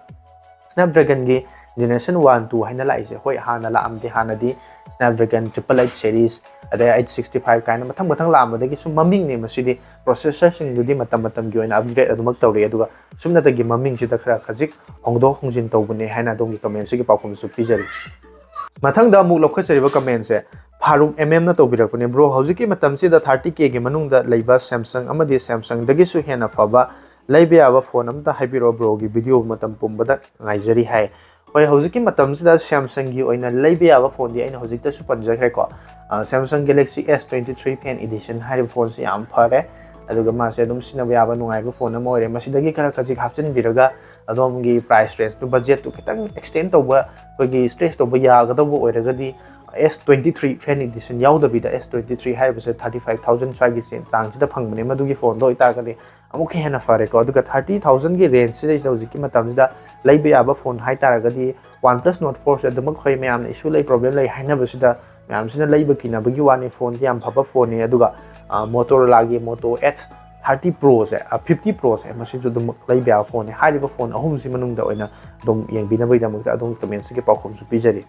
Snapdragon ꯒꯤ Generation one, two ꯍꯥꯏꯅ ꯂꯥꯛꯏꯁꯦ, ꯍꯣꯏ, ꯍꯥꯟꯅ ꯂꯥꯛꯑꯝꯗꯦ꯫ ꯍꯥꯟꯅꯗꯤ Snapdragon triple eight series, ꯑꯗꯩ eight sixty five ꯀꯥꯏꯅ ꯃꯊꯪ ꯃꯊꯪ ꯂꯥꯛꯑꯝꯕꯗꯒꯤ ꯁꯨꯝ ꯃꯃꯤꯡꯅꯦ꯫ ꯃꯁꯤꯗꯤ processor ꯁꯤꯡꯗꯨꯗꯤ ꯃꯇꯝ ꯃꯇꯝꯒꯤ ꯑꯣꯏꯅ upgrade ꯑꯗꯨꯃꯛ ꯇꯧꯔꯛꯑꯦ, ꯑꯗꯨꯒ ꯁꯨꯞꯅꯇꯒꯤ ꯃꯃꯤꯡꯁꯤꯗ ꯈꯔ ꯈꯖꯤꯛ ꯍꯣꯡꯗꯣꯛ ꯍꯣꯡꯖꯤꯟ ꯇꯧꯕꯅꯦ ꯍꯥꯏꯅ ꯑꯗꯣꯝꯒꯤ comment ꯁꯤꯒꯤ ꯄꯥꯎꯈꯨꯝꯁꯨ ꯄꯤꯖꯔꯤ꯫ ꯃꯊꯪꯗ ꯑꯃꯨꯛ ꯂꯧꯈꯠꯆꯔꯤꯕ comment ꯁꯦ ꯐꯥꯔꯨꯛ M M ꯅ ꯇꯧꯕꯤꯔꯛꯄꯅꯦ꯫ "Bro, ꯍꯧꯖꯤꯛꯀꯤ ꯃꯇꯝꯁꯤꯗ thirty K ꯒꯤ ꯃꯅꯨꯡꯗ ꯂꯩꯕ Samsung ꯑꯃꯗꯤ Samsung ꯗꯒꯤꯁꯨ ꯍꯦꯟꯅ ꯐꯕ ꯂꯩꯕ ꯌꯥꯕ ꯐꯣꯟ ꯑꯝꯇ ꯍꯥꯏꯕꯤꯔꯛꯑꯣ, bro ꯒꯤ ꯚꯤꯗꯤꯑꯣ ꯃꯇꯝ ꯄꯨꯝꯕꯗ ꯉꯥꯏꯖꯔꯤ" ꯍꯥꯏ꯫ ꯍꯣꯏ, ꯍꯧꯖꯤꯛꯀꯤ ꯃꯇꯝꯁꯤꯗ Samsung ꯒꯤ ꯑꯣꯏꯅ ꯂꯩꯕ ꯌꯥꯕ ꯐꯣꯟꯗꯤ ꯑꯩꯅ ꯍꯧꯖꯤꯛꯇꯁꯨ ꯄꯟꯖꯈ꯭ꯔꯦꯀꯣ꯫ ꯑ, Samsung Galaxy S twenty three Fan Edition ꯍꯥꯏꯔꯤꯕ ꯐꯣꯟꯁꯤ ꯌꯥꯝ ꯐꯔꯦ, ꯑꯗꯨꯒ ꯃꯥꯁꯦ ꯑꯗꯨꯝ ꯁꯤꯖꯤꯟꯅꯕ ꯌꯥꯕ ꯅꯨꯡꯉꯥꯏꯕ ꯐꯣꯟ ꯑꯃ ꯑꯣꯏꯔꯦ꯫ ꯃꯁꯤꯗꯒꯤ ꯈꯔ ꯈꯖꯤꯛ ꯍꯥꯞꯆꯤꯟꯕꯤꯔꯒ ꯑꯗꯣꯝꯒꯤ price range two, budget two ꯈꯤꯇꯪ extend ꯇꯧꯕ, ꯑꯩꯈꯣꯏꯒꯤ stretch ꯇꯧꯕ ꯌꯥꯒꯗꯧꯕ ꯑꯣꯏꯔꯒꯗꯤ, S twenty three Fan Edition ꯌꯥꯎꯗꯕꯤꯗ S twenty three ꯍꯥꯏꯔꯤꯕꯁꯦ thirty five thousand ꯁ꯭ꯋꯥꯏꯒꯤ ꯆꯦ-, ꯆꯥꯡꯁꯤꯗ ꯐꯪꯕꯅꯦ꯫ ꯃꯗꯨꯒꯤ ꯐꯣꯟꯗꯣ ꯑꯣꯏꯇꯥꯔꯒꯗꯤ ꯑꯃꯨꯛꯀ ꯍꯦꯟꯅ ꯐꯔꯦꯀꯣ꯫ ꯑꯗꯨꯒ thirty thousand ꯒꯤ range ꯁꯤꯗꯩꯁꯤꯗ ꯍꯧꯖꯤꯛꯀꯤ ꯃꯇꯝꯁꯤꯗ ꯂꯩꯕ ꯌꯥꯕ ꯐꯣꯟ ꯍꯥꯏꯇꯥꯔꯒꯗꯤ, OnePlus Nord four ꯁꯦ ꯑꯗꯨꯃꯛ ꯑꯩꯈꯣꯏ ꯃꯌꯥꯝꯅ issue ꯂꯩ, problem ꯂꯩ ꯍꯥꯏꯅꯕꯁꯤꯗ, ꯃꯌꯥꯝꯁꯤꯅ ꯂꯩꯕ ꯀꯤꯅꯕꯒꯤ ꯋꯥꯅꯤ꯫ ꯐꯣꯟꯗꯤ ꯌꯥꯝ ꯐꯕ ꯐꯣꯟꯅꯤ꯫ ꯑꯗꯨꯒ, ꯑ, Motorola ꯒꯤ Moto Edge thirty Pro ꯁꯦ, ꯑ, fifty Pro ꯁꯦ, ꯃꯁꯤꯁꯨ ꯑꯗꯨꯝ ꯂꯩꯕ ꯌꯥꯕ ꯐꯣꯟꯅꯤ꯫ ꯍꯥꯏꯔꯤꯕ ꯐꯣꯟ ꯑꯍꯨꯝꯁꯤ ꯃꯅꯨꯡꯗ ꯑꯣꯏꯅ ꯑꯗꯨꯝ ꯌꯦꯡꯕꯤꯅꯕꯒꯤꯗꯃꯛꯇ ꯑꯗꯣꯝꯒꯤ comment ꯁꯤꯒꯤ ꯄꯥꯎꯈꯨꯝꯁꯨ ꯄꯤꯖꯔꯤ꯫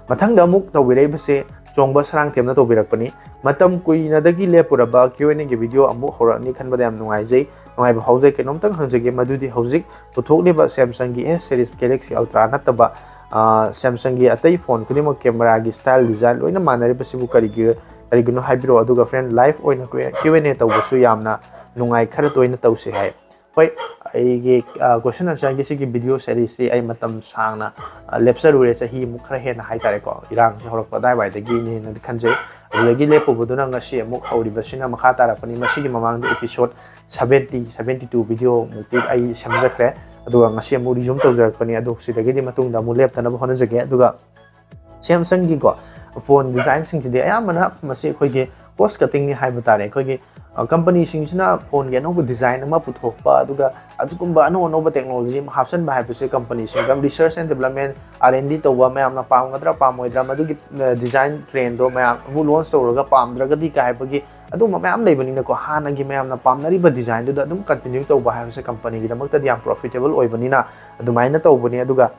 ꯃꯊꯪꯗ ꯑꯃꯨꯛ ꯇꯧꯕꯤꯔꯛꯏꯕꯁꯦ ꯆꯣꯡꯕ ꯁꯔꯥꯡꯊꯦꯝꯅ ꯇꯧꯕꯤꯔꯛꯄꯅꯤ꯫ "ꯃꯇꯝ ꯀꯨꯏꯅꯗꯒꯤ ꯂꯦꯞꯄꯨꯔꯕ Q and A ꯒꯤ ꯚꯤꯗꯤꯑꯣ ꯑꯃꯨꯛ ꯍꯧꯔꯛꯑꯅꯤ ꯈꯟꯕꯗ ꯌꯥꯝ ꯅꯨꯡꯉꯥꯏꯖꯩ, ꯅꯨꯡꯉꯥꯏꯕ ꯐꯥꯎꯖꯩ꯫ ꯀꯩꯅꯣꯝꯇꯪ ꯍꯪꯖꯒꯦ, ꯃꯗꯨꯗꯤ ꯍꯧꯖꯤꯛ ꯄꯨꯊꯣꯛꯂꯤꯕ Samsung ꯒꯤ S series Galaxy Ultra ꯅꯠꯇꯕ, ꯑ, Samsung ꯒꯤ ꯑꯇꯩ ꯐꯣꯟ ꯈꯨꯗꯤꯡꯃꯛ camera ꯒꯤ style, design ꯂꯣꯏꯅ ꯃꯥꯟꯅꯔꯤꯕꯁꯤꯕꯨ ꯀꯔꯤꯒꯤ, ꯀꯔꯤꯒꯤꯅꯣ ꯍꯥꯏꯕꯤꯔꯛꯑꯣ꯫ ꯑꯗꯨꯒ friend, live ꯑꯣꯏꯅ Q and A ꯇꯧꯕꯁꯨ ꯌꯥꯝꯅ ꯅꯨꯡꯉꯥꯏ, ꯈꯔ ꯇꯣꯏꯅ ꯇꯧꯁꯦ" ꯍꯥꯏ꯫ ꯍꯣꯏ, ꯑꯩꯒꯤ, ꯑ, question answer ꯒꯤ ꯁꯤꯒꯤ video series ꯁꯤ ꯑꯩ ꯃꯇꯝ ꯁꯥꯡꯅ, ꯑ, ꯂꯦꯞꯆꯔꯨꯔꯦ, ꯆꯍꯤꯃꯨꯛ ꯈꯔ ꯍꯦꯟꯅ ꯍꯥꯏꯇꯥꯔꯦꯀꯣ, ꯏꯔꯥꯡꯁꯦ ꯍꯧꯔꯛꯄ ꯑꯗꯥꯏꯋꯥꯏꯗꯒꯤꯅꯦꯅꯗꯤ ꯈꯟꯖꯩ꯫ ꯑꯗꯨꯗꯒꯤ ꯂꯦꯞꯄꯨꯕꯗꯨꯅ ꯉꯁꯤ ꯑꯃꯨꯛ ꯍꯧꯔꯤꯕꯁꯤꯅ ꯃꯈꯥ ꯇꯥꯔꯛꯄꯅꯤ꯫ ꯃꯁꯤꯒꯤ ꯃꯃꯥꯡꯗ episode seventy, seventy two video ꯃꯨꯛꯇꯤ ꯑꯩ ꯁꯦꯝꯖꯈ꯭ꯔꯦ, ꯑꯗꯨꯒ ꯉꯁꯤ ꯑꯃꯨꯛ resume ꯇꯧꯖꯔꯛꯄꯅꯤ꯫ ꯑꯗꯨ ꯁꯤꯗꯒꯤꯗꯤ ꯃꯇꯨꯡꯗ ꯑꯃꯨꯛ ꯂꯦꯞꯇꯅꯕ ꯍꯣꯠꯅꯖꯒꯦ꯫ ꯑꯗꯨꯒ Samsungꯒꯤꯀꯣ phone designꯁꯤꯡꯁꯤꯗꯤ ꯑꯌꯥꯝꯕꯅ ꯃꯁꯤ ꯑꯩꯈꯣꯏꯒꯤ cost cuttingꯅꯤ ꯍꯥꯏꯕ ꯇꯥꯔꯦ꯫ ꯑꯩꯈꯣꯏꯒꯤ companyꯁꯤꯡꯁꯤꯅ phoneꯒꯤ ꯑꯅꯧꯕ design ꯑꯃ ꯄꯨꯊꯣꯛꯄ, ꯑꯗꯨꯒ ꯑꯗꯨꯒꯨꯝꯕ ꯑꯅꯧ ꯑꯅꯧꯕ technology ꯑꯃ ꯍꯥꯞꯆꯤꯟꯕ ꯍꯥꯏꯕꯁꯦ companyꯁꯤꯡꯗ research and development, R and D ꯇꯧꯕ, ꯃꯌꯥꯝꯅ ꯄꯥꯝꯒꯗ꯭ꯔꯥ ꯄꯥꯝꯃꯣꯏꯗ꯭ꯔꯥ, ꯃꯗꯨꯒꯤ design trendꯗꯣ ꯃꯌꯥꯝ ꯑꯃꯨꯛ launch ꯇꯧꯔꯒ ꯄꯥꯝꯗ꯭ꯔꯒꯗꯤ ꯀꯥꯏ ꯍꯥꯏꯕꯒꯤ ꯑꯗꯨꯒꯨꯝꯕ ꯃꯌꯥꯝ ꯂꯩꯕꯅꯤꯅꯀꯣ, ꯍꯥꯟꯅꯒꯤ ꯃꯌꯥꯝꯅ ꯄꯥꯝꯅꯔꯤꯕ designꯗꯨꯗ ꯑꯗꯨꯝ continue ꯇꯧꯕ ꯍꯥꯏꯕꯁꯦ companyꯒꯤꯗꯃꯛꯇꯗꯤ ꯌꯥꯝ profitable ꯑꯣꯏꯕꯅꯤꯅ ꯑꯗꯨꯃꯥꯏꯅ ꯇꯧꯕꯅꯤ꯫ ꯑꯗꯨꯒ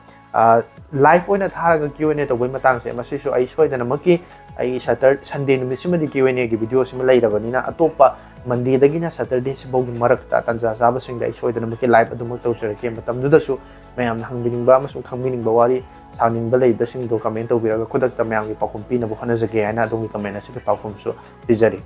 live ꯑꯣꯏꯅ ꯊꯥꯔꯒ Q and A ꯇꯧꯕꯒꯤ ꯃꯇꯥꯡꯁꯦ, ꯃꯁꯤꯁꯨ ꯑꯩ ꯁꯣꯏꯗꯅꯃꯛꯀꯤ ꯑꯩ Saturday, Sunday ꯅꯨꯃꯤꯠꯁꯤꯃꯗꯤ Q and Aꯒꯤ videoꯁꯤꯃ ꯂꯩꯔꯕꯅꯤꯅ, ꯑꯇꯣꯞꯄ Mondayꯗꯒꯤꯅ Saturdayꯁꯤꯐꯥꯎꯒꯤ ꯃꯔꯛꯇ ꯇꯥꯟꯖꯥ ꯆꯥꯕꯁꯤꯡꯗ ꯑꯩ ꯁꯣꯏꯗꯅꯃꯛꯀꯤ live ꯑꯗꯨꯃꯛ ꯇꯧꯖꯔꯛꯀꯦ꯫ ꯃꯇꯝꯗꯨꯗꯁꯨ ꯃꯌꯥꯝꯅ ꯍꯪꯕꯤꯅꯤꯡꯕ ꯑꯃꯁꯨꯡ ꯈꯪꯕꯤꯅꯤꯡꯕ ꯋꯥꯔꯤ ꯁꯥꯅꯤꯡꯕ ꯂꯩꯕꯁꯤꯡꯗꯣ comment ꯇꯧꯕꯤꯔꯒ ꯈꯨꯗꯛꯇ ꯃꯌꯥꯝꯒꯤ ꯄꯥꯎꯈꯨꯝ ꯄꯤꯅꯕ ꯍꯣꯠꯅꯖꯒꯦ ꯍꯥꯏꯅ ꯑꯗꯣꯝꯒꯤ comment ꯑꯁꯤꯗ ꯄꯥꯎꯈꯨꯝꯁꯨ ꯄꯤꯖꯔꯤ꯫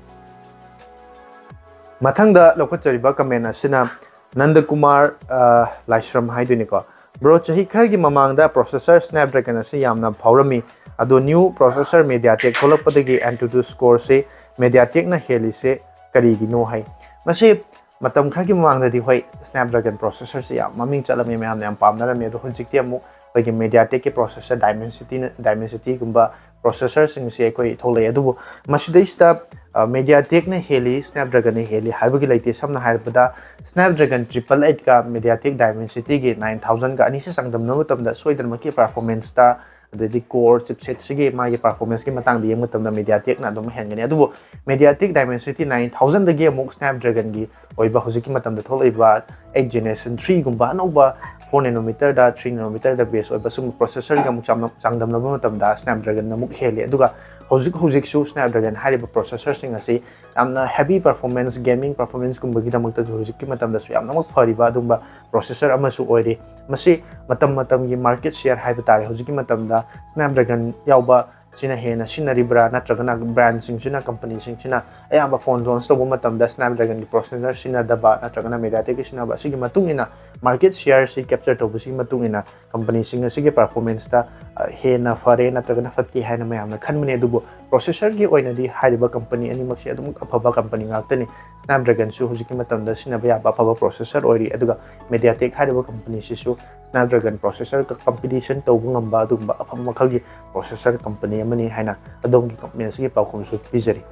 ꯃꯊꯪꯗ ꯂꯧꯈꯠꯆꯔꯤꯕ comment ꯑꯁꯤꯅ ꯅꯟꯗꯀꯨꯃꯥꯔ, ꯑ, ꯂꯥꯏꯁ꯭ꯔꯝ ꯍꯥꯏꯗꯣꯏꯅꯤꯀꯣ꯫ Bro, ꯆꯍꯤ ꯈꯔꯒꯤ ꯃꯃꯥꯡꯗ processor Snapdragon ꯑꯁꯤ ꯌꯥꯝꯅ ꯐꯥꯎꯔꯝꯃꯤ, ꯑꯗꯣ new processor MediaTek ꯊꯣꯛꯂꯛꯄꯗꯒꯤ AnTuTu scoreꯁꯤ MediaTekꯅ ꯍꯦꯜꯂꯤꯁꯦ ꯀꯔꯤꯒꯤꯅꯣ ꯍꯥꯏ꯫ ꯃꯁꯤ ꯃꯇꯝ ꯈꯔꯒꯤ ꯃꯃꯥꯡꯗꯗꯤ ꯍꯣꯏ, Snapdragon processorꯁꯤ ꯌꯥꯝ ꯃꯃꯤꯡ ꯆꯠꯂꯝꯃꯤ, ꯃꯌꯥꯝꯅ ꯌꯥꯝ ꯄꯥꯝꯅꯔꯝꯃꯤ꯫ ꯑꯗꯣ ꯍꯧꯖꯤꯛꯇꯤ ꯑꯃꯨꯛ ꯑꯩꯈꯣꯏꯒꯤ MediaTekꯀꯤ processor Dimensityꯅ, Dimensityꯒꯨꯝꯕ processorꯁꯤꯡꯁꯦ ꯑꯩꯈꯣꯏ ꯊꯣꯛꯂꯛꯑꯦ꯫ ꯑꯗꯨꯕꯨ ꯃꯁꯤꯗꯩꯁꯤꯗ, ꯑ, MediaTekꯅ ꯍꯦꯜꯂꯤ, Snapdragonꯅ ꯍꯦꯜꯂꯤ ꯍꯥꯏꯕꯒꯤ ꯂꯩꯇꯦ꯫ ꯁꯝꯅ ꯍꯥꯏꯔꯕꯗ Snapdragon triple eightꯀ MediaTek Dimensityꯒꯤ nine thousandꯒ ꯑꯅꯤꯁꯤ ꯆꯥꯡꯗꯝꯅꯕ ꯃꯇꯝꯗ ꯁꯣꯏꯗꯅꯃꯛꯀꯤ performanceꯇ, ꯑꯗꯩꯗꯤ core chipsetꯁꯤꯒꯤ ꯃꯥꯒꯤ performanceꯀꯤ ꯃꯇꯥꯡꯗ ꯌꯦꯡꯕ ꯃꯇꯝꯗ MediaTekꯅ ꯑꯗꯨꯝ ꯍꯦꯟꯒꯅꯤ꯫ ꯑꯗꯨꯕꯨ MediaTek Dimensity nine thousandꯗꯒꯤ ꯑꯃꯨꯛ Snapdragonꯒꯤ ꯑꯣꯏꯕ ꯍꯧꯖꯤꯛꯀꯤ ꯃꯇꯝꯗ ꯊꯣꯛꯂꯛꯏꯕ eight generation threeꯒꯨꯝꯕ ꯑꯅꯧꯕ four nanometerꯗ, three nanometerꯗ base ꯑꯣꯏꯕ ꯁꯨꯝꯕ processorꯒ ꯑꯃꯨꯛ ꯆꯥꯡꯗꯝ-, ꯆꯥꯡꯗꯝꯅꯕ ꯃꯇꯝꯗ Snapdragonꯅ ꯑꯃꯨꯛ ꯍꯦꯜꯂꯤ꯫ ꯑꯗꯨꯒ ꯍꯧꯖꯤꯛ ꯍꯧꯖꯤꯛꯁꯨ Snapdragon ꯍꯥꯏꯔꯤꯕ processorꯁꯤꯡ ꯑꯁꯤ ꯌꯥꯝꯅ heavy performance, gaming performanceꯀꯨꯝꯕꯒꯤꯗꯃꯛꯇꯁꯨ ꯍꯧꯖꯤꯛꯀꯤ ꯃꯇꯝꯗꯁꯨ ꯌꯥꯝꯅꯃꯛ ꯐꯔꯤꯕ ꯑꯗꯨꯒꯨꯝꯕ processor ꯑꯃꯁꯨ ꯑꯣꯏꯔꯤ꯫ ꯃꯁꯤ ꯃꯇꯝ ꯃꯇꯝꯒꯤ market share ꯍꯥꯏꯕ ꯇꯥꯔꯦ꯫ ꯍꯧꯖꯤꯛꯀꯤ ꯃꯇꯝꯗ Snapdragon ꯌꯥꯎꯕ ꯁꯤꯅ ꯍꯦꯟꯅ ꯁꯤꯖꯤꯟꯅꯔꯤꯕ꯭ꯔꯥ, ꯅꯠꯇ꯭ꯔꯒꯅ brand ꯁꯤꯡꯁꯤꯅ, company ꯁꯤꯡꯁꯤꯅ ꯑꯌꯥꯝꯕ phone launch ꯇꯧꯕ ꯃꯇꯝꯗ Snapdragon ꯒꯤ processor ꯁꯤꯖꯤꯟꯅꯗꯕ ꯅꯠꯇ꯭ꯔꯒꯅ MediaTek ꯀꯤ ꯁꯤꯖꯤꯟꯅꯕ, ꯑꯁꯤꯒꯤ ꯃꯇꯨꯡ ꯏꯟꯅ market share ꯁꯤ capture ꯇꯧꯕꯁꯤꯒꯤ ꯃꯇꯨꯡ ꯏꯟꯅ company ꯁꯤꯡ ꯑꯁꯤꯒꯤ performance ꯇ, ꯑ, ꯍꯦꯟꯅ ꯐꯔꯦ ꯅꯠꯇ꯭ꯔꯒꯅ ꯐꯠꯇꯦ ꯍꯥꯏꯅ ꯃꯌꯥꯝꯅ ꯈꯟꯕꯅꯦ꯫ ꯑꯗꯨꯕꯨ processor ꯒꯤ ꯑꯣꯏꯅꯗꯤ ꯍꯥꯏꯔꯤꯕ company ꯑꯅꯤꯃꯛꯁꯦ ꯑꯗꯨꯝ ꯑꯐꯕ company ꯉꯥꯛꯇꯅꯤ꯫ Snapdragon ꯁꯨ ꯍꯧꯖꯤꯛꯀꯤ ꯃꯇꯝꯗ ꯁꯤꯖꯤꯟꯅꯕ ꯌꯥꯕ ꯑꯐꯕ processor ꯑꯣꯏꯔꯤ, ꯑꯗꯨꯒ MediaTek ꯍꯥꯏꯔꯤꯕ company ꯁꯤꯁꯨ Snapdragon processor ꯒ competition ꯇꯧꯕ ꯉꯝꯕ ꯑꯗꯨꯒꯨꯝꯕ ꯑꯐꯕ ꯃꯈꯜꯒꯤ processor company ꯑꯃꯅꯤ ꯍꯥꯏꯅ ꯑꯗꯣꯝꯒꯤ comment ꯑꯁꯤꯒꯤ ꯄꯥꯎꯈꯨꯝꯁꯨ ꯄꯤꯖꯔꯤ꯫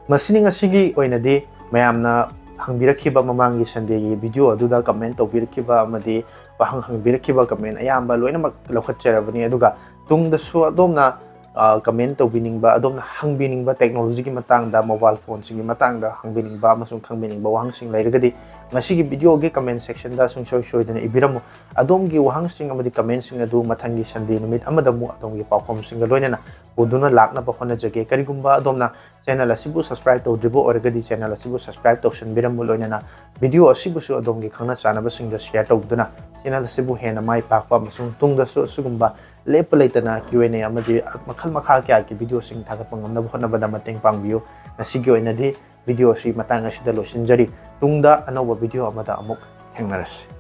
ꯃꯁꯤꯅꯤ ꯉꯁꯤꯒꯤ ꯑꯣꯏꯅꯗꯤ ꯃꯌꯥꯝꯅ ꯍꯪꯕꯤꯔꯛꯈꯤꯕ ꯃꯃꯥꯡꯒꯤ Sunday ꯒꯤ video ꯑꯗꯨꯗ comment ꯇꯧꯕꯤꯔꯛꯈꯤꯕ ꯑꯃꯗꯤ ꯋꯥꯍꯪ ꯍꯪꯕꯤꯔꯛꯈꯤꯕ comment ꯑꯌꯥꯝꯕ ꯂꯣꯏꯅꯃꯛ ꯂꯧꯈꯠꯆꯔꯕꯅꯤ꯫ ꯑꯗꯨꯒ ꯇꯨꯡꯗꯁꯨ ꯑꯗꯣꯝꯅ, ꯑ, comment ꯇꯧꯕꯤꯅꯤꯡꯕ, ꯑꯗꯣꯝꯅ ꯍꯪꯕꯤꯅꯤꯡꯕ technology ꯒꯤ ꯃꯇꯥꯡꯗ, mobile phone ꯁꯤꯡꯒꯤ ꯃꯇꯥꯡꯗ ꯍꯪꯕꯤꯅꯤꯡꯕ ꯑꯃꯁꯨꯡ ꯈꯪꯕꯤꯅꯤꯡꯕ ꯋꯥꯍꯪꯁꯤꯡ ꯂꯩꯔꯒꯗꯤ ꯉꯁꯤꯒꯤ video ꯒꯤ comment section ꯗ ꯁꯨꯡꯁꯣꯏ ꯁꯣꯏꯗꯅ ꯏꯕꯤꯔꯝꯃꯨ꯫ ꯑꯗꯣꯝꯒꯤ ꯋꯥꯍꯪꯁꯤꯡ ꯑꯃꯗꯤ comment ꯁꯤꯡ ꯑꯗꯨ ꯃꯊꯪꯒꯤ Sunday ꯅꯨꯃꯤꯠ ꯑꯃꯗ ꯑꯃꯨꯛ ꯑꯗꯣꯝꯒꯤ ꯄꯥꯎꯈꯨꯝꯁꯤꯡꯒ ꯂꯣꯏꯅꯅ ꯄꯨꯗꯨꯅ ꯂꯥꯛꯅꯕ ꯍꯣꯠꯅꯖꯒꯦ꯫ ꯀꯔꯤꯒꯨꯝꯕ ꯑꯗꯣꯝꯅ channel ꯑꯁꯤꯕꯨ subscribe ꯇꯧꯗ꯭ꯔꯤꯕ ꯑꯣꯏꯔꯒꯗꯤ channel ꯑꯁꯤꯕꯨ subscribe ꯇꯧꯁꯤꯟꯕꯤꯔꯝꯃꯨ, ꯂꯣꯏꯅꯅ video ꯑꯁꯤꯕꯨꯁꯨ ꯑꯗꯣꯝꯒꯤ ꯈꯪꯅ ꯆꯥꯟꯅꯕꯁꯤꯡꯗ share ꯇꯧꯗꯨꯅ channel ꯑꯁꯤꯕꯨ ꯍꯦꯟꯅ ꯃꯥꯏ ꯄꯥꯛꯄ ꯑꯃꯁꯨꯡ ꯇꯨꯡꯗꯁꯨ ꯑꯁꯤꯒꯨꯝꯕ ꯂꯦꯞꯄ ꯂꯩꯇꯅ Q and A ꯑꯃꯗꯤ ꯃꯈꯜ ꯃꯈꯥ ꯀꯌꯥꯒꯤ video ꯁꯤꯡ ꯊꯥꯒꯠꯄ ꯉꯝꯅꯕ ꯍꯣꯠꯅꯕꯗ ꯃꯇꯦꯡ ꯄꯥꯡꯕꯤꯌꯨ꯫ ꯉꯁꯤꯒꯤ ꯑꯣꯏꯅꯗꯤ video ꯑꯁꯤ ꯃꯇꯥꯡ ꯑꯁꯤꯗ ꯂꯣꯏꯁꯤꯟꯖꯔꯤ꯫ ꯇꯨꯡꯗ ꯑꯅꯧꯕ video ꯑꯃꯗ ꯑꯃꯨꯛ ꯊꯦꯡꯅꯔꯁꯤ꯫